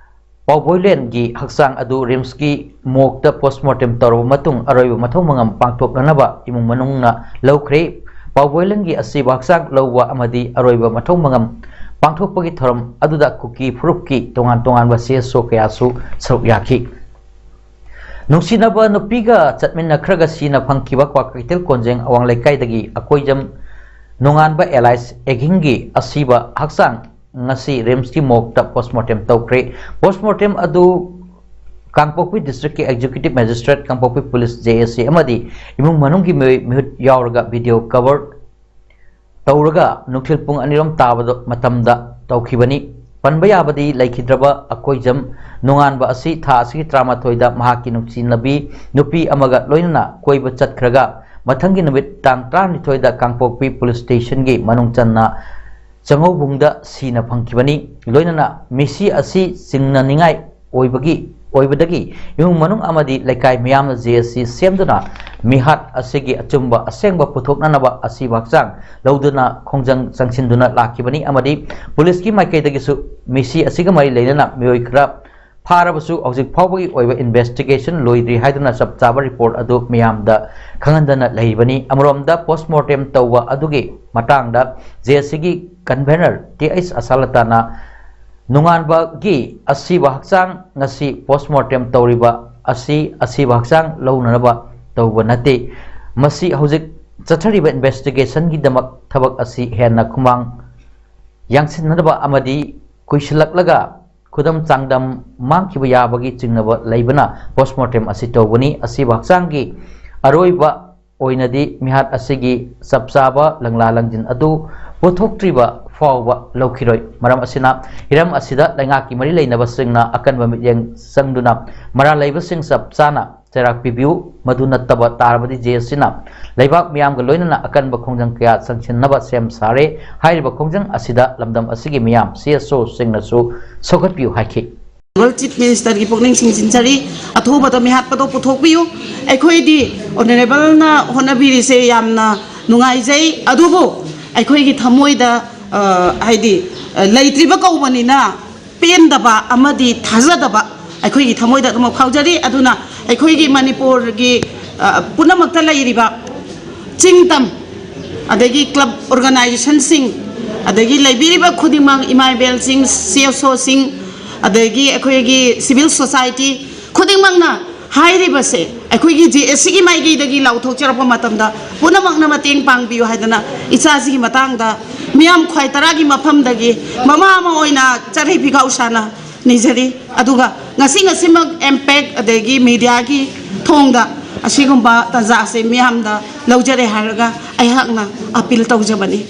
ꯄꯥꯎꯕꯣꯏꯂꯦꯟꯒꯤ ꯍꯛꯆꯥꯡ ꯑꯗꯨ ꯔꯤꯝꯁꯀꯤ morgue ꯇ postmortem ꯇꯧꯔꯕ ꯃꯇꯨꯡ ꯑꯔꯣꯏꯕ ꯃꯊꯧ ꯃꯉꯝ ꯄꯥꯡꯊꯣꯛꯅꯅꯕ ꯏꯃꯨꯡ ꯃꯅꯨꯡꯅ ꯂꯧꯈ꯭ꯔꯦ꯫ ꯄꯥꯎꯕꯣꯏꯂꯦꯟꯒꯤ ꯑꯁꯤꯕ ꯍꯛꯆꯥꯡ ꯂꯧꯕ ꯑꯃꯗꯤ ꯑꯔꯣꯏꯕ ꯃꯊꯧ ꯃꯉꯝ ꯄꯥꯡꯊꯣꯛꯄꯒꯤ ꯊꯧꯔꯝ ꯑꯗꯨꯗ ꯀꯨꯀꯤ ꯐꯨꯔꯨꯞꯀꯤ ꯇꯣꯉꯥꯟ ꯇꯣꯉꯥꯟꯕ C S O ꯀꯌꯥꯁꯨ ꯁꯔꯨꯛ ꯌꯥꯈꯤ꯫ ꯅꯨꯡꯁꯤꯅꯕ ꯅꯨꯄꯤꯒ ꯆꯠꯃꯤꯟꯅꯈ꯭ꯔꯒ ꯁꯤꯅ ꯐꯪꯈꯤꯕ ꯀ꯭ꯋꯥꯀꯩꯊꯦꯜ ꯀꯣꯟꯖꯦꯡ ꯑꯋꯥꯡ ꯂꯩꯀꯥꯏꯗꯒꯤ ꯑꯀꯣꯏꯖꯝ ꯅꯣꯡꯉꯥꯟꯕ alias ꯑꯦꯒꯤꯡꯒꯤ ꯑꯁꯤꯕ ꯍꯛꯆꯥꯡ ꯉꯁꯤ ꯔꯤꯝꯁꯀꯤ ꯃꯣꯔꯒꯇ ꯄꯣꯁꯃꯣꯔꯇꯦꯝ ꯇꯧꯈ꯭ꯔꯦ꯫ ꯄꯣꯁꯃꯣꯔꯇꯦꯝ ꯑꯗꯨ ꯀꯥꯡꯄꯣꯛꯄꯤ ꯗꯤꯁꯇ꯭ꯔꯤꯛꯀꯤ ꯑꯦꯛꯖꯤꯀ꯭ꯌꯨꯇꯤꯚ ꯃꯦꯖꯤꯁꯇ꯭ꯔꯦꯠ, ꯀꯥꯡꯄꯣꯛꯄꯤ ꯄꯨꯂꯤꯁ, ꯖꯦ ꯑꯦ ꯁꯤ ꯑꯃꯗꯤ ꯏꯃꯨꯡ ꯃꯅꯨꯡꯒꯤ ꯃꯤꯑꯣꯏ ꯃꯤꯍꯨꯠ ꯌꯥꯎꯔꯒ ꯚꯤꯗꯤꯑꯣ ꯀꯚꯔ ꯇꯧꯔꯒ ꯅꯨꯡꯊꯤꯜ ꯄꯨꯡ ꯑꯅꯤꯔꯣꯝ ꯇꯥꯕꯗ ꯃꯇꯝꯗ ꯇꯧꯈꯤꯕꯅꯤ꯫ ꯄꯟꯕ ꯌꯥꯕꯗꯤ ꯂꯩꯈꯤꯗ꯭ꯔꯕ ꯑꯀꯣꯏꯖꯝ ꯅꯣꯡꯉꯥꯟꯕ ꯑꯁꯤ ꯊꯥ ꯑꯁꯤꯒꯤ ꯇꯔꯥꯃꯥꯊꯣꯏꯗ ꯃꯍꯥꯛꯀꯤ ꯅꯨꯡꯁꯤꯅꯕꯤ ꯅꯨꯄꯤ ꯑꯃꯒ ꯂꯣꯏꯅꯅ ꯀꯣꯏꯕ ꯆꯠꯈ꯭ꯔꯒ ꯃꯊꯪꯒꯤ ꯅꯨꯃꯤꯠ ꯇꯥꯡ ꯇꯔꯥꯅꯤꯊꯣꯏꯗ ꯀꯥꯡꯄꯣꯛꯄꯤ ꯄꯨꯂꯤꯁ ꯁ꯭ꯇꯦꯁꯟꯒꯤ ꯃꯅꯨꯡ ꯆꯟꯅ ꯆꯉꯧꯕꯨꯡꯗ ꯁꯤꯅ ꯐꯪꯈꯤꯕꯅꯤ꯫ ꯂꯣꯏꯅꯅ ꯃꯤꯁꯤ ꯑꯁꯤ ꯆꯤꯡꯅꯅꯤꯡꯉꯥꯏ ꯑꯣꯏꯕꯒꯤ, ꯑꯣꯏꯕꯗꯒꯤ ꯏꯃꯨꯡ ꯃꯅꯨꯡ ꯑꯃꯗꯤ ꯂꯩꯀꯥꯏ ꯃꯤꯌꯥꯝꯅ ꯖꯦ ꯑꯦ ꯁꯤ ꯁꯦꯝꯗꯨꯅ ꯃꯤꯍꯥꯠ ꯑꯁꯤꯒꯤ ꯑꯆꯨꯝꯕ ꯑꯁꯦꯡꯕ ꯄꯨꯊꯣꯛꯅꯅꯕ ꯑꯁꯤꯕ ꯍꯛꯆꯥꯡ ꯂꯧꯗꯨꯅ ꯈꯣꯡꯖꯪ ꯆꯪꯁꯤꯟꯗꯨꯅ ꯂꯥꯛꯈꯤꯕꯅꯤ ꯑꯃꯗꯤ ꯄꯨꯂꯤꯁꯀꯤ ꯃꯥꯏꯀꯩꯗꯒꯤꯁꯨ ꯃꯤꯁꯤ ꯑꯁꯤꯒ ꯃꯔꯤ ꯂꯩꯅꯅ ꯃꯤꯑꯣꯏ ꯈꯔ ꯐꯥꯔꯕꯁꯨ ꯍꯧꯖꯤꯛ ꯐꯥꯎꯕꯒꯤ ꯑꯣꯏꯕ ꯏꯟꯚꯦꯁꯇꯤꯒꯦꯁꯟ ꯂꯣꯏꯗ꯭ꯔꯤ ꯍꯥꯏꯗꯨꯅ ꯆꯞ ꯆꯥꯕ ꯔꯤꯄꯣꯔꯠ ꯑꯗꯨ ꯃꯤꯌꯥꯝꯗ ꯈꯪꯍꯟꯗꯅ ꯂꯩꯔꯤꯕꯅꯤ꯫ ꯑꯃꯔꯣꯝꯗ ꯄꯣꯁꯃꯣꯔꯇꯦꯝ ꯇꯧꯕ ꯑꯗꯨꯒꯤ ꯃꯇꯥꯡꯗ ꯖꯦ ꯑꯦ ꯁꯤꯒꯤ ꯀꯟꯚꯦꯅꯔ ꯇꯤ ꯑꯩꯆ ꯑꯁꯥꯂꯇꯥꯅ ꯅꯣꯡꯉꯥꯟꯕꯒꯤ ꯑꯁꯤꯕ ꯍꯛꯆꯥꯡ ꯉꯁꯤ ꯄꯣꯁꯃꯣꯔꯇꯦꯝ ꯇꯧꯔꯤꯕ ꯑꯁꯤ ꯑꯁꯤꯕ ꯍꯛꯆꯥꯡ ꯂꯧꯅꯅꯕ ꯇꯧꯕ ꯅꯠꯇꯦ꯫ ꯃꯁꯤ ꯍꯧꯖꯤꯛ ꯆꯠꯊꯔꯤꯕ ꯏꯟꯚꯦꯁꯇꯤꯒꯦꯁꯟꯒꯤꯗꯃꯛ ꯊꯕꯛ ꯑꯁꯤ ꯍꯦꯟꯅ ꯈꯨꯃꯥꯡ ꯌꯥꯡꯁꯤꯟꯅꯗꯕ ꯑꯃꯗꯤ ꯀꯨꯏꯁꯤꯜꯂꯛꯂꯒ ꯈꯨꯗꯝ ꯆꯥꯡꯗꯝ ꯃꯥꯡꯈꯤꯕ ꯌꯥꯕꯒꯤ ꯆꯤꯡꯅꯕ ꯂꯩꯕꯅ ꯄꯣꯁꯃꯣꯔꯇꯦꯝ ꯑꯁꯤ ꯇꯧꯕꯅꯤ꯫ ꯑꯁꯤꯕ ꯍꯛꯆꯥꯡꯒꯤ ꯑꯔꯣꯏꯕ ꯑꯣꯏꯅꯗꯤ ꯃꯤꯍꯥꯠ ꯑꯁꯤꯒꯤ ꯆꯞ ꯆꯥꯕ ꯂꯪꯂꯥ ꯂꯪꯖꯤꯟ ꯑꯗꯨ ꯄꯨꯊꯣꯛꯇ꯭ꯔꯤꯕ ꯐꯥꯎꯕ ꯂꯧꯈꯤꯔꯣꯏ꯫ ꯃꯔꯝ ꯑꯁꯤꯅ ꯍꯤꯔꯝ ꯑꯁꯤꯗ ꯂꯩꯉꯥꯛꯀꯤ ꯃꯔꯤ ꯂꯩꯅꯕꯁꯤꯡꯅ ꯑꯀꯟꯕ ꯃꯤꯠꯌꯦꯡ ꯆꯪꯗꯨꯅ ꯃꯔꯥꯜ ꯂꯩꯕꯁꯤꯡ ꯆꯞ ꯆꯥꯅ ꯆꯩꯔꯥꯛ ꯄꯤꯕꯤꯌꯨ꯫ ꯃꯗꯨ ꯅꯠꯇꯕ ꯇꯥꯔꯕꯗꯤ ꯖꯦ ꯑꯦ ꯁꯤꯅ ꯂꯩꯕꯥꯛ ꯃꯤꯌꯥꯝꯒ ꯂꯣꯏꯅꯅ ꯑꯀꯟꯕ ꯈꯣꯡꯖꯪ ꯀꯌꯥ ꯆꯪꯁꯤꯟꯅꯕ ꯁꯦꯝ ꯁꯥꯔꯦ꯫ ꯍꯥꯏꯔꯤꯕ ꯈꯣꯡꯖꯪ ꯑꯁꯤꯗ ꯂꯝꯗꯝ ꯑꯁꯤꯒꯤ ꯃꯤꯌꯥꯝ, ꯁꯤ ꯑꯦꯁ ꯑꯣꯁꯤꯡꯅꯁꯨ ꯁꯧꯒꯠꯄꯤꯌꯨ ꯍꯥꯏꯈꯤ꯫ ꯑꯣꯅꯔꯦꯕꯜ ꯆꯤꯐ ꯃꯤꯅꯤꯁꯇꯔꯒꯤ ꯄꯨꯛꯅꯤꯡ ꯆꯤꯡꯁꯤꯟꯖꯔꯤ꯫ ꯑꯊꯨꯕꯗ ꯃꯤꯍꯥꯠꯄꯗꯣ ꯄꯨꯊꯣꯛꯄꯤꯌꯨ꯫ ꯑꯩꯈꯣꯏꯗꯤ ꯑꯣꯅꯔꯦꯕꯜꯅ ꯍꯣꯠꯅꯕꯤꯔꯤꯁꯦ ꯌꯥꯝꯅ ꯅꯨꯡꯉꯥꯏꯖꯩ, ꯑꯗꯨꯕꯨ ꯑꯩꯈꯣꯏꯒꯤ ꯊꯃꯣꯏꯗ, ꯑ, ꯍꯥꯏꯗꯤ, ꯑ, ꯂꯩꯇ꯭ꯔꯤꯕ ꯀꯧꯕꯅꯤꯅ ꯄꯦꯟꯗꯕ ꯑꯃꯗꯤ ꯊꯥꯖꯗꯕ ꯑꯩꯈꯣꯏꯒꯤ ꯊꯃꯣꯏꯗ ꯑꯗꯨꯃꯛ ꯐꯥꯎꯖꯔꯤ꯫ ꯑꯗꯨꯅ ꯑꯩꯈꯣꯏꯒꯤ ꯃꯅꯤꯄꯨꯔꯒꯤ, ꯑ, ꯄꯨꯝꯅꯃꯛꯇ ꯂꯩꯔꯤꯕ ꯆꯤꯡ ꯇꯝ, ꯑꯗꯒꯤ ꯀ꯭ꯂꯕ ꯑꯣꯔꯒꯅꯥꯏꯖꯦꯁꯟꯁꯤꯡ, ꯑꯗꯒꯤ ꯂꯩꯕꯤꯔꯤꯕ ꯈꯨꯗꯤꯡꯃꯛ, ꯏꯃꯥ ꯏꯕꯦꯜꯁꯤꯡ, ꯁꯤ ꯑꯦꯁ ꯑꯣꯁꯤꯡ, ꯑꯗꯒꯤ ꯑꯩꯈꯣꯏꯒꯤ ꯁꯤꯚꯤꯜ ꯁꯣꯁꯥꯏꯇꯤ ꯈꯨꯗꯤꯡꯃꯛꯅ ꯍꯥꯏꯔꯤꯕꯁꯦ ꯑꯩꯈꯣꯏꯒꯤ ꯖꯦ ꯑꯦꯁ ꯁꯤꯒꯤ ꯃꯥꯏꯀꯩꯗꯒꯤ ꯂꯥꯎꯊꯣꯛꯆꯔꯛꯄ ꯃꯇꯝꯗ ꯄꯨꯝꯅꯃꯛꯅ ꯃꯇꯦꯡ ꯄꯥꯡꯕꯤꯌꯨ ꯍꯥꯏꯗꯅ ꯏꯆꯥꯁꯤꯒꯤ ꯃꯇꯥꯡꯗ ꯃꯤꯌꯥꯝ ꯈ꯭ꯋꯥꯏ ꯇꯔꯥꯒꯤ ꯃꯐꯝꯗꯒꯤ ꯃꯃꯥ ꯑꯃ ꯑꯣꯏꯅ ꯆꯔꯩ ꯐꯤꯈꯥꯎ ꯁꯥꯅ ꯅꯤꯖꯔꯤ꯫ ꯑꯗꯨꯒ ꯉꯁꯤ ꯉꯁꯤꯃꯛ ꯑꯦꯝꯄꯦꯛ ꯑꯗꯒꯤ ꯃꯦꯗꯤꯌꯥꯒꯤ ꯊꯣꯡꯗ ꯑꯁꯤꯒꯨꯝꯕ ꯇꯥꯟꯖꯥ ꯑꯁꯤ ꯃꯤꯌꯥꯝꯗ ꯂꯧꯖꯔꯦ ꯍꯥꯏꯔꯒ ꯑꯩꯍꯥꯛꯅ ꯑꯄꯤꯜ ꯇꯧꯖꯕꯅꯤ꯫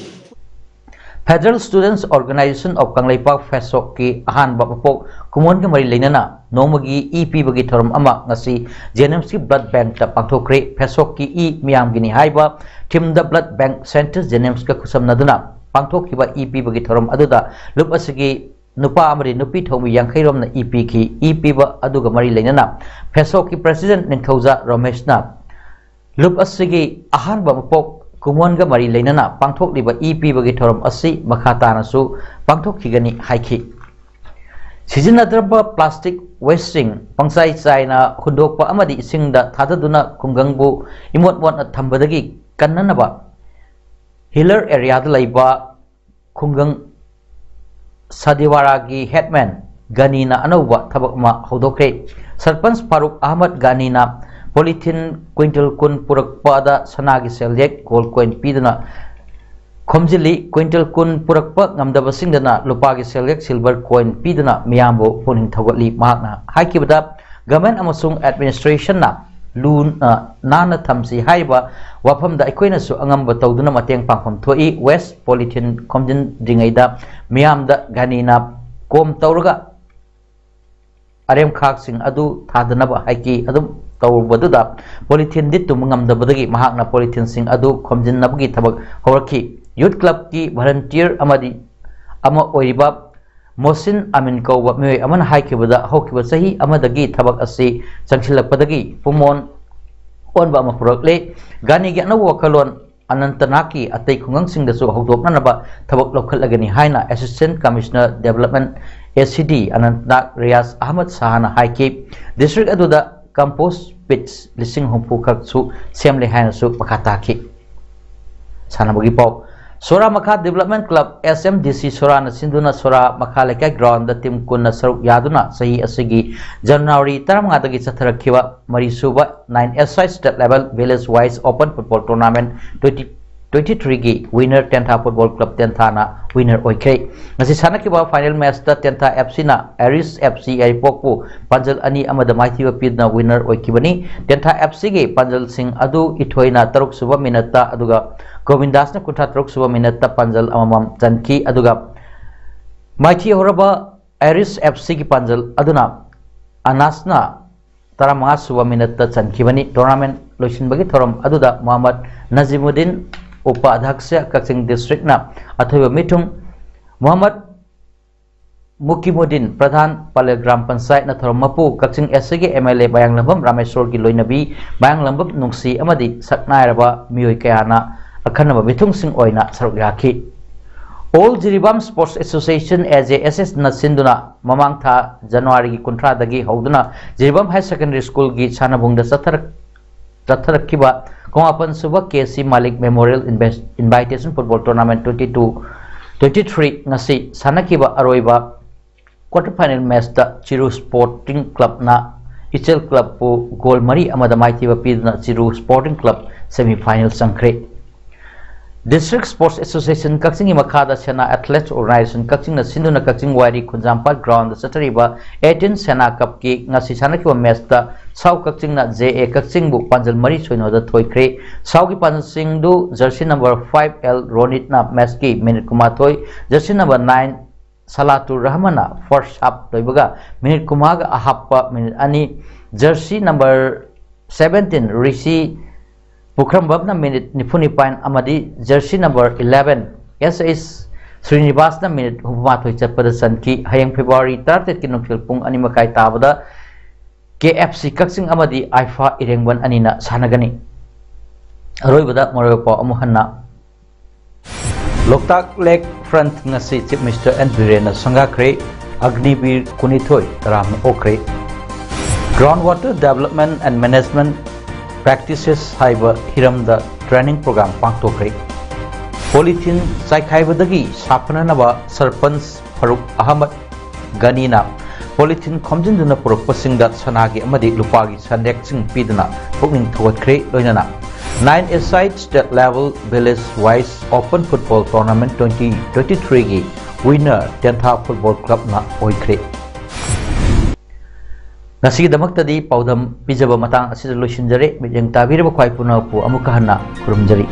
Federal Students Organization of Kangleipak, ꯐꯦꯁꯣꯛꯀꯤ ꯑꯍꯥꯟꯕ ꯃꯄꯣꯛ ꯀꯨꯃꯣꯟꯒ ꯃꯔꯤ ꯂꯩꯅꯅ ꯅꯣꯡꯃꯒꯤ ꯏ ꯄꯤꯕꯒꯤ ꯊꯧꯔꯝ ꯑꯃ ꯉꯁꯤ ꯖꯦꯅꯤꯝꯁꯀꯤ ꯕ꯭ꯂꯗ ꯕꯦꯡꯛꯇ ꯄꯥꯡꯊꯣꯛꯈ꯭ꯔꯦ꯫ ꯐꯦꯁꯣꯛꯀꯤ ꯏ ꯃꯤꯌꯥꯝꯒꯤꯅꯤ ꯍꯥꯏꯕ ꯊꯤꯝꯗ ꯕ꯭ꯂꯗ ꯕꯦꯡꯛ ꯁꯦꯟꯇꯔ ꯖꯦꯅꯤꯝꯁꯀ ꯈꯨꯠꯁꯝꯅꯗꯨꯅ ꯄꯥꯡꯊꯣꯛꯈꯤꯕ ꯏ ꯄꯤꯕꯒꯤ ꯊꯧꯔꯝ ꯑꯗꯨꯗ ꯂꯨꯞ ꯑꯁꯤꯒꯤ ꯅꯨꯄꯥ ꯑꯃꯗꯤ ꯅꯨꯄꯤ ꯊꯧꯃꯤ ꯌꯥꯡꯈꯩꯔꯣꯝꯅ ꯏ ꯄꯤꯈꯤ꯫ ꯏ ꯄꯤꯕ ꯑꯗꯨꯒ ꯃꯔꯤ ꯂꯩꯅꯅ ꯐꯦꯁꯣꯛꯀꯤ ꯄ꯭ꯔꯦꯁꯤꯗꯦꯟꯠ ꯅꯤꯡꯊꯧꯖꯥ ꯔꯣꯃꯦꯁꯅ ꯂꯨꯞ ꯑꯁꯤꯒꯤ ꯑꯍꯥꯟꯕ ꯃꯄꯣꯛ ꯀꯨꯃꯣꯟꯒ ꯃꯔꯤ ꯂꯩꯅꯅ ꯄꯥꯡꯊꯣꯛꯂꯤꯕ ꯏ ꯄꯤꯕꯒꯤ ꯊꯧꯔꯝ ꯑꯁꯤ ꯃꯈꯥ ꯇꯥꯅꯁꯨ ꯄꯥꯡꯊꯣꯛꯈꯤꯒꯅꯤ ꯍꯥꯏꯈꯤ꯫ ꯁꯤꯖꯤꯟꯅꯗ꯭ꯔꯕ ꯄ꯭ꯂꯥꯁꯇꯤꯛ ꯋꯦꯁꯁꯤꯡ ꯄꯪꯆꯥꯏ ꯆꯥꯏꯅ ꯍꯨꯟꯗꯣꯛꯄ ꯑꯃꯗꯤ ꯏꯁꯤꯡꯗ ꯊꯥꯗꯗꯨꯅ ꯈꯨꯡꯒꯪꯕꯨ ꯏꯃꯣꯠ ꯃꯣꯠꯅ ꯊꯝꯕꯗꯒꯤ ꯀꯟꯅꯅꯕ ꯍꯤꯂꯔ ꯑꯦꯔꯤꯌꯥꯗ ꯂꯩꯕ ꯈꯨꯡꯒꯪ ꯁꯥꯗꯤꯋꯥꯔꯥꯒꯤ ꯍꯦꯗꯃꯦꯟ ꯒꯅꯤꯅ ꯑꯅꯧꯕ ꯊꯕꯛ ꯑꯃ ꯍꯧꯗꯣꯛꯈ꯭ꯔꯦ꯫ ꯁꯔꯄꯟꯆ ꯐꯥꯔꯨꯛ ꯑꯍꯃꯗ ꯒꯅꯤꯅ ꯄꯣꯂꯤꯊꯤꯟ ꯀ꯭ꯋꯤꯟꯇꯜ ꯀꯨꯟ ꯄꯨꯔꯛꯄꯗ ꯁꯅꯥꯒꯤ ꯁꯦꯜꯌꯦꯛ ꯒꯣꯜ ꯀꯣꯏꯟ ꯄꯤꯗꯨꯅ ꯈꯣꯝꯖꯤꯜꯂꯤ꯫ ꯀ꯭ꯋꯤꯟꯇꯜ ꯀꯨꯟ ꯄꯨꯔꯛꯄ ꯉꯝꯗꯕꯁꯤꯡꯗꯅ ꯂꯨꯄꯥꯒꯤ ꯁꯦꯜꯌꯦꯛ ꯁꯤꯜꯚꯔ ꯀꯣꯏꯟ ꯄꯤꯗꯨꯅ ꯃꯤꯌꯥꯝꯕꯨ ꯄꯨꯛꯅꯤꯡ ꯊꯧꯒꯠꯂꯤ꯫ ꯃꯍꯥꯛꯅ ꯍꯥꯏꯈꯤꯕꯗ, ꯒꯚꯔꯟꯃꯦꯟꯠ ꯑꯃꯁꯨꯡ ꯑꯦꯗꯃꯤꯅꯤꯁꯇ꯭ꯔꯦꯁꯟꯅ ꯂꯨ, ꯑ, ꯅꯥꯟꯅ ꯊꯝꯁꯤ ꯍꯥꯏꯔꯤꯕ ꯋꯥꯐꯝꯗ ꯑꯩꯈꯣꯏꯅꯁꯨ ꯑꯉꯝꯕ ꯇꯧꯗꯨꯅ ꯃꯇꯦꯡ ꯄꯥꯡꯐꯝ ꯊꯣꯛꯏ꯫ ꯋꯦꯁ ꯄꯣꯂꯤꯊꯤꯟ ꯈꯣꯝꯖꯤꯟꯗ꯭ꯔꯤꯉꯩꯗ ꯃꯤꯌꯥꯝꯗ ꯒꯅꯤꯅ ꯀꯣꯝ ꯇꯧꯔꯒ ꯑꯔꯦꯝꯈꯥꯛꯁꯤꯡ ꯑꯗꯨ ꯊꯥꯗꯅꯕ ꯍꯥꯏꯈꯤ꯫ ꯑꯗꯨꯝ ꯇꯧꯔꯨꯕꯗꯨꯗ ꯄꯣꯂꯤꯊꯤꯟꯗꯤ ꯇꯨꯝꯕ ꯉꯝꯗꯕꯗꯒꯤ ꯃꯍꯥꯛꯅ ꯄꯣꯂꯤꯊꯤꯟꯁꯤꯡ ꯑꯗꯨ ꯈꯣꯝꯖꯤꯟꯅꯕꯒꯤ ꯊꯕꯛ ꯍꯧꯔꯛꯈꯤ꯫ ꯌꯨꯊ ꯀ꯭ꯂꯕꯀꯤ ꯚꯣꯂꯨꯟꯇꯤꯌꯔ ꯑꯃꯗꯤ ꯑꯃ ꯑꯣꯏꯔꯤꯕ ꯃꯣꯁꯤꯟ ꯑꯃꯤꯟ ꯀꯧꯕ ꯃꯤꯑꯣꯏ ꯑꯃꯅ ꯍꯥꯏꯈꯤꯕꯗ, ꯍꯧꯈꯤꯕ ꯆꯍꯤ ꯑꯃꯗꯒꯤ ꯊꯕꯛ ꯑꯁꯤ ꯆꯪꯁꯤꯜꯂꯛꯄꯗꯒꯤ ꯄꯨꯡꯑꯣꯟ ꯑꯣꯟꯕ ꯑꯃ ꯄꯨꯔꯛꯂꯦ꯫ ꯒꯥꯅꯤꯒꯤ ꯑꯅꯧꯕ ꯋꯥꯈꯜꯂꯣꯟ ꯑꯅꯟꯇꯅꯥꯒꯀꯤ ꯑꯇꯩ ꯈꯨꯡꯒꯪꯁꯤꯡꯗꯁꯨ ꯍꯧꯗꯣꯛꯅꯅꯕ ꯊꯕꯛ ꯂꯧꯈꯠꯂꯒꯅꯤ ꯍꯥꯏꯅ Assistant Commissioner Development, A C D, ꯑꯅꯟꯇꯅꯥꯒ Riyaz Ahmad ꯁꯥꯍꯅ ꯍꯥꯏꯈꯤ꯫ ꯗꯤꯁꯇ꯭ꯔꯤꯛ ꯑꯗꯨꯗ ꯀꯝꯄꯣꯁ ꯄꯤꯠꯁ ꯂꯤꯁꯤꯡ ꯍꯨꯝꯐꯨ ꯈꯛꯁꯨ ꯁꯦꯝꯂꯦ ꯍꯥꯏꯅꯁꯨ ꯃꯈꯥ ꯇꯥꯈꯤ꯫ ꯁꯥꯟꯅꯕꯒꯤ ꯄꯥꯎ꯫ ꯁꯣꯔꯥ ꯃꯈꯥ Development Club, S M D C ꯁꯣꯔꯥꯅ ꯁꯤꯟꯗꯨꯅ ꯁꯣꯔꯥ ꯃꯈꯥ ꯂꯩꯀꯥꯏ ground ꯇꯤꯝ ꯀꯨꯟꯅ ꯁꯔꯨꯛ ꯌꯥꯗꯨꯅ ꯆꯍꯤ ꯑꯁꯤꯒꯤ January ꯇꯔꯥꯃꯉꯥꯗꯒꯤ ꯆꯠꯊꯔꯛꯈꯤꯕ ꯃꯔꯤꯁꯨꯕ nine S I state level village wise open football tournament twenty twenty-threeꯒꯤ winner ꯇꯦꯟꯊꯥ Football Club ꯇꯦꯟꯊꯥꯅ winner ꯑꯣꯏꯈ꯭ꯔꯦ꯫ ꯉꯁꯤ ꯁꯥꯟꯅꯈꯤꯕ final matchꯇ ꯇꯦꯟꯊꯥ F Cꯅ Irish F C ꯌꯥꯏꯔꯤꯄꯣꯛꯄꯨ ꯄꯥꯟꯖꯜ ꯑꯅꯤ ꯑꯃꯗ ꯃꯥꯏꯊꯤꯕ ꯄꯤꯗꯨꯅ winner ꯑꯣꯏꯈꯤꯕꯅꯤ꯫ ꯇꯦꯟꯊꯥ F Cꯒꯤ ꯄꯥꯟꯖꯜꯁꯤꯡ ꯑꯗꯨ ꯏꯊꯣꯏꯅ ꯇꯔꯨꯛ ꯁꯨꯕ minuteꯇ ꯑꯗꯨꯒ ꯒꯣꯕꯤꯟꯗꯥꯁꯅ ꯀꯨꯟꯊ꯭ꯔꯥ ꯇꯔꯨꯛ ꯁꯨꯕ minuteꯇ ꯄꯥꯟꯖꯜ ꯑꯃꯃꯝ ꯆꯟꯈꯤ꯫ ꯑꯗꯨꯒ ꯃꯥꯏꯊꯤꯍꯧꯔꯕ Irish F Cꯒꯤ ꯄꯥꯟꯖꯜ ꯑꯗꯨꯅ ꯑꯅꯥꯁꯅ ꯇꯔꯥꯃꯉꯥ ꯁꯨꯕ minuteꯇ ꯆꯟꯈꯤꯕꯅꯤ꯫ Tournament ꯂꯣꯏꯁꯤꯟꯕꯒꯤ ꯊꯧꯔꯝ ꯑꯗꯨꯗ ꯃꯣꯍꯝꯃꯗ ꯅꯖꯤꯃꯨꯗꯤꯟ, ꯎꯄ ꯑꯙ꯭ꯌꯛꯁ, ꯀꯛꯆꯤꯡ districtꯅ ꯑꯊꯣꯏꯕ ꯃꯤꯊꯨꯡ, ꯃꯣꯍꯝꯃꯗ ꯃꯨꯀꯤꯃꯨꯗꯤꯟ, ꯄ꯭ꯔꯙꯥꯟ ꯄꯂꯦꯜ ꯒ꯭ꯔꯥꯝ ꯄꯟꯆꯥꯌꯠꯅ ꯊꯧꯔꯝ ꯃꯄꯨ, ꯀꯛꯆꯤꯡ S Cꯒꯤ M L A ꯃꯌꯥꯡꯂꯝꯕꯝ ꯔꯥꯃꯦꯁꯣꯔꯒꯤ ꯂꯣꯏꯅꯕꯤ ꯃꯌꯥꯡꯂꯝꯕꯝ ꯅꯨꯡꯁꯤ ꯑꯃꯗꯤ ꯁꯛꯅꯥꯏꯔꯕ ꯃꯤꯑꯣꯏ ꯀꯌꯥꯅ ꯑꯈꯟꯅꯕ ꯃꯤꯊꯨꯡꯁꯤꯡ ꯑꯣꯏꯅ ꯁꯔꯨꯛ ꯌꯥꯈꯤ꯫ All Jiribam Sports Association, A J S S ꯅ ꯁꯤꯟꯗꯨꯅ ꯃꯃꯥꯡ ꯊꯥ Januaryꯒꯤ ꯀꯨꯟꯊ꯭ꯔꯥꯗꯒꯤ ꯍꯧꯗꯨꯅ ꯖꯤꯔꯤꯕꯥꯝ Higher Secondary Schoolꯒꯤ ꯁꯥꯟꯅꯕꯨꯡꯗ ꯆꯠꯊꯔꯛ-, ꯆꯠꯊꯔꯛꯈꯤꯕ ꯀꯨꯟꯃꯥꯄꯟ ꯁꯨꯕ K C Malik Memorial Inves-, Invitation Football Tournament twenty-two twenty-three ꯉꯁꯤ ꯁꯥꯟꯅꯈꯤꯕ ꯑꯔꯣꯏꯕ quarter final matchꯇ ꯆꯤꯔꯨ Sporting Clubꯅ ꯏꯆꯦꯜ Clubꯄꯨ goal ꯃꯔꯤ ꯑꯃꯗ ꯃꯥꯏꯊꯤꯕ ꯄꯤꯗꯨꯅ ꯆꯤꯔꯨ Sporting Club semi final ꯆꯪꯈ꯭ꯔꯦ꯫ District Sports Association ꯀꯛꯆꯤꯡꯒꯤ ꯃꯈꯥꯗ ꯁꯦꯅꯥ Athletes Organization ꯀꯛꯆꯤꯡꯅ ꯁꯤꯟꯗꯨꯅ ꯀꯛꯆꯤꯡ ꯋꯥꯏꯔꯤ ꯈꯨꯟꯖꯥꯝꯄꯥꯠ groundꯗ ꯆꯠꯊꯔꯤꯕ eighteen ꯁꯦꯅꯥ cupꯀꯤ ꯉꯁꯤ ꯁꯥꯟꯅꯈꯤꯕ matchꯇ ꯁꯥꯎ ꯀꯛꯆꯤꯡꯅ J A ꯀꯛꯆꯤꯡꯕꯨ ꯄꯥꯟꯖꯜ ꯃꯔꯤ ꯁꯣꯏꯅꯣꯗ ꯊꯣꯏꯈ꯭ꯔꯦ꯫ ꯁꯥꯎꯒꯤ ꯄꯥꯟꯖꯜꯁꯤꯡꯗꯨ jersey number five L ꯔꯣꯅꯤꯠꯅ matchꯀꯤ minute ꯀꯨꯟꯃꯥꯊꯣꯏ, jersey number nine ꯁꯂꯥꯇꯨꯔ ꯔꯍꯃꯟꯅ first half ꯂꯣꯏꯕꯒ minute ꯀꯨꯟꯃꯉꯥꯒ ꯑꯍꯥꯞꯄ minute ꯑꯅꯤ, jersey number seventeen ꯔꯤꯁꯤ ꯄꯨꯈ꯭ꯔꯝꯕꯝꯅ minute ꯅꯤꯐꯨ ꯅꯤꯄꯥꯟ ꯑꯃꯗꯤ jersey number eleven S H ꯁ꯭ꯔꯤꯅꯤꯕꯥꯁꯅ minute ꯍꯨꯝꯐꯨꯃꯥꯊꯣꯏ ꯆꯠꯄꯗ ꯆꯟꯈꯤ꯫ ꯍꯌꯦꯡ February ꯇꯔꯥꯇꯔꯦꯠꯀꯤ ꯅꯨꯡꯊꯤꯜ ꯄꯨꯡ ꯑꯅꯤ ꯃꯈꯥꯏ ꯇꯥꯕꯗ K F C ꯀꯛꯆꯤꯡ ꯑꯃꯗꯤ ꯑꯥꯏꯐꯥ ꯏꯔꯦꯡꯕꯟ ꯑꯅꯤꯅ ꯁꯥꯟꯅꯒꯅꯤ꯫ ꯑꯔꯣꯏꯕꯗ ꯃꯔꯨꯑꯣꯏꯕ ꯄꯥꯎ ꯑꯃꯨꯛ ꯍꯟꯅ꯫ ꯂꯣꯛꯇꯥꯛ Lake Front ꯉꯁꯤ Chief Minister N ꯕꯤꯔꯦꯟꯅ ꯁꯪꯒꯥꯈ꯭ꯔꯦ꯫ ꯑꯒꯅꯤꯕꯤꯔ ꯀꯨꯟꯅꯤꯊꯣꯏ ꯇꯔꯥꯝꯅ ꯑꯣꯛꯈ꯭ꯔꯦ꯫ Ground Water Development and Management Practices ꯍꯥꯏꯕ ꯍꯤꯔꯝꯗ training program ꯄꯥꯡꯊꯣꯛꯈ꯭ꯔꯦ꯫ Polythene ꯆꯥꯏꯈꯥꯏꯕꯗꯒꯤ ꯁꯥꯐꯅꯅꯕ ꯁꯔꯄꯟꯆ Faruk Ahmad ꯒꯅꯤꯅ polythene ꯈꯣꯝꯖꯤꯟꯗꯨꯅ ꯄꯨꯔꯛꯄꯁꯤꯡꯗ ꯁꯅꯥꯒꯤ ꯑꯃꯗꯤ ꯂꯨꯄꯥꯒꯤ ꯁꯟꯗꯦꯛꯁꯤꯡ ꯄꯤꯗꯨꯅ ꯄꯨꯛꯅꯤꯡ ꯊꯧꯒꯠꯈ꯭ꯔꯦ꯫ ꯂꯣꯏꯅꯅ Nine A Side State Level Village Wise Open Football Tournament twenty twenty-threeꯒꯤ winner ꯇꯦꯟꯊꯥ Football Clubꯅ ꯑꯣꯏꯈ꯭ꯔꯦ꯫ ꯉꯁꯤꯒꯤꯗꯃꯛꯇꯗꯤ ꯄꯥꯎꯗꯝ ꯄꯤꯖꯕ ꯃꯇꯥꯡ ꯑꯁꯤꯗ ꯂꯣꯏꯁꯤꯟꯖꯔꯦ꯫ ꯃꯤꯠꯌꯦꯡ ꯇꯥꯕꯤꯔꯤꯕ ꯈ꯭ꯋꯥꯏ ꯄꯨꯝꯅꯃꯛꯄꯨ ꯑꯃꯨꯛꯀ ꯍꯟꯅ ꯈꯨꯔꯨꯝꯖꯔꯤ꯫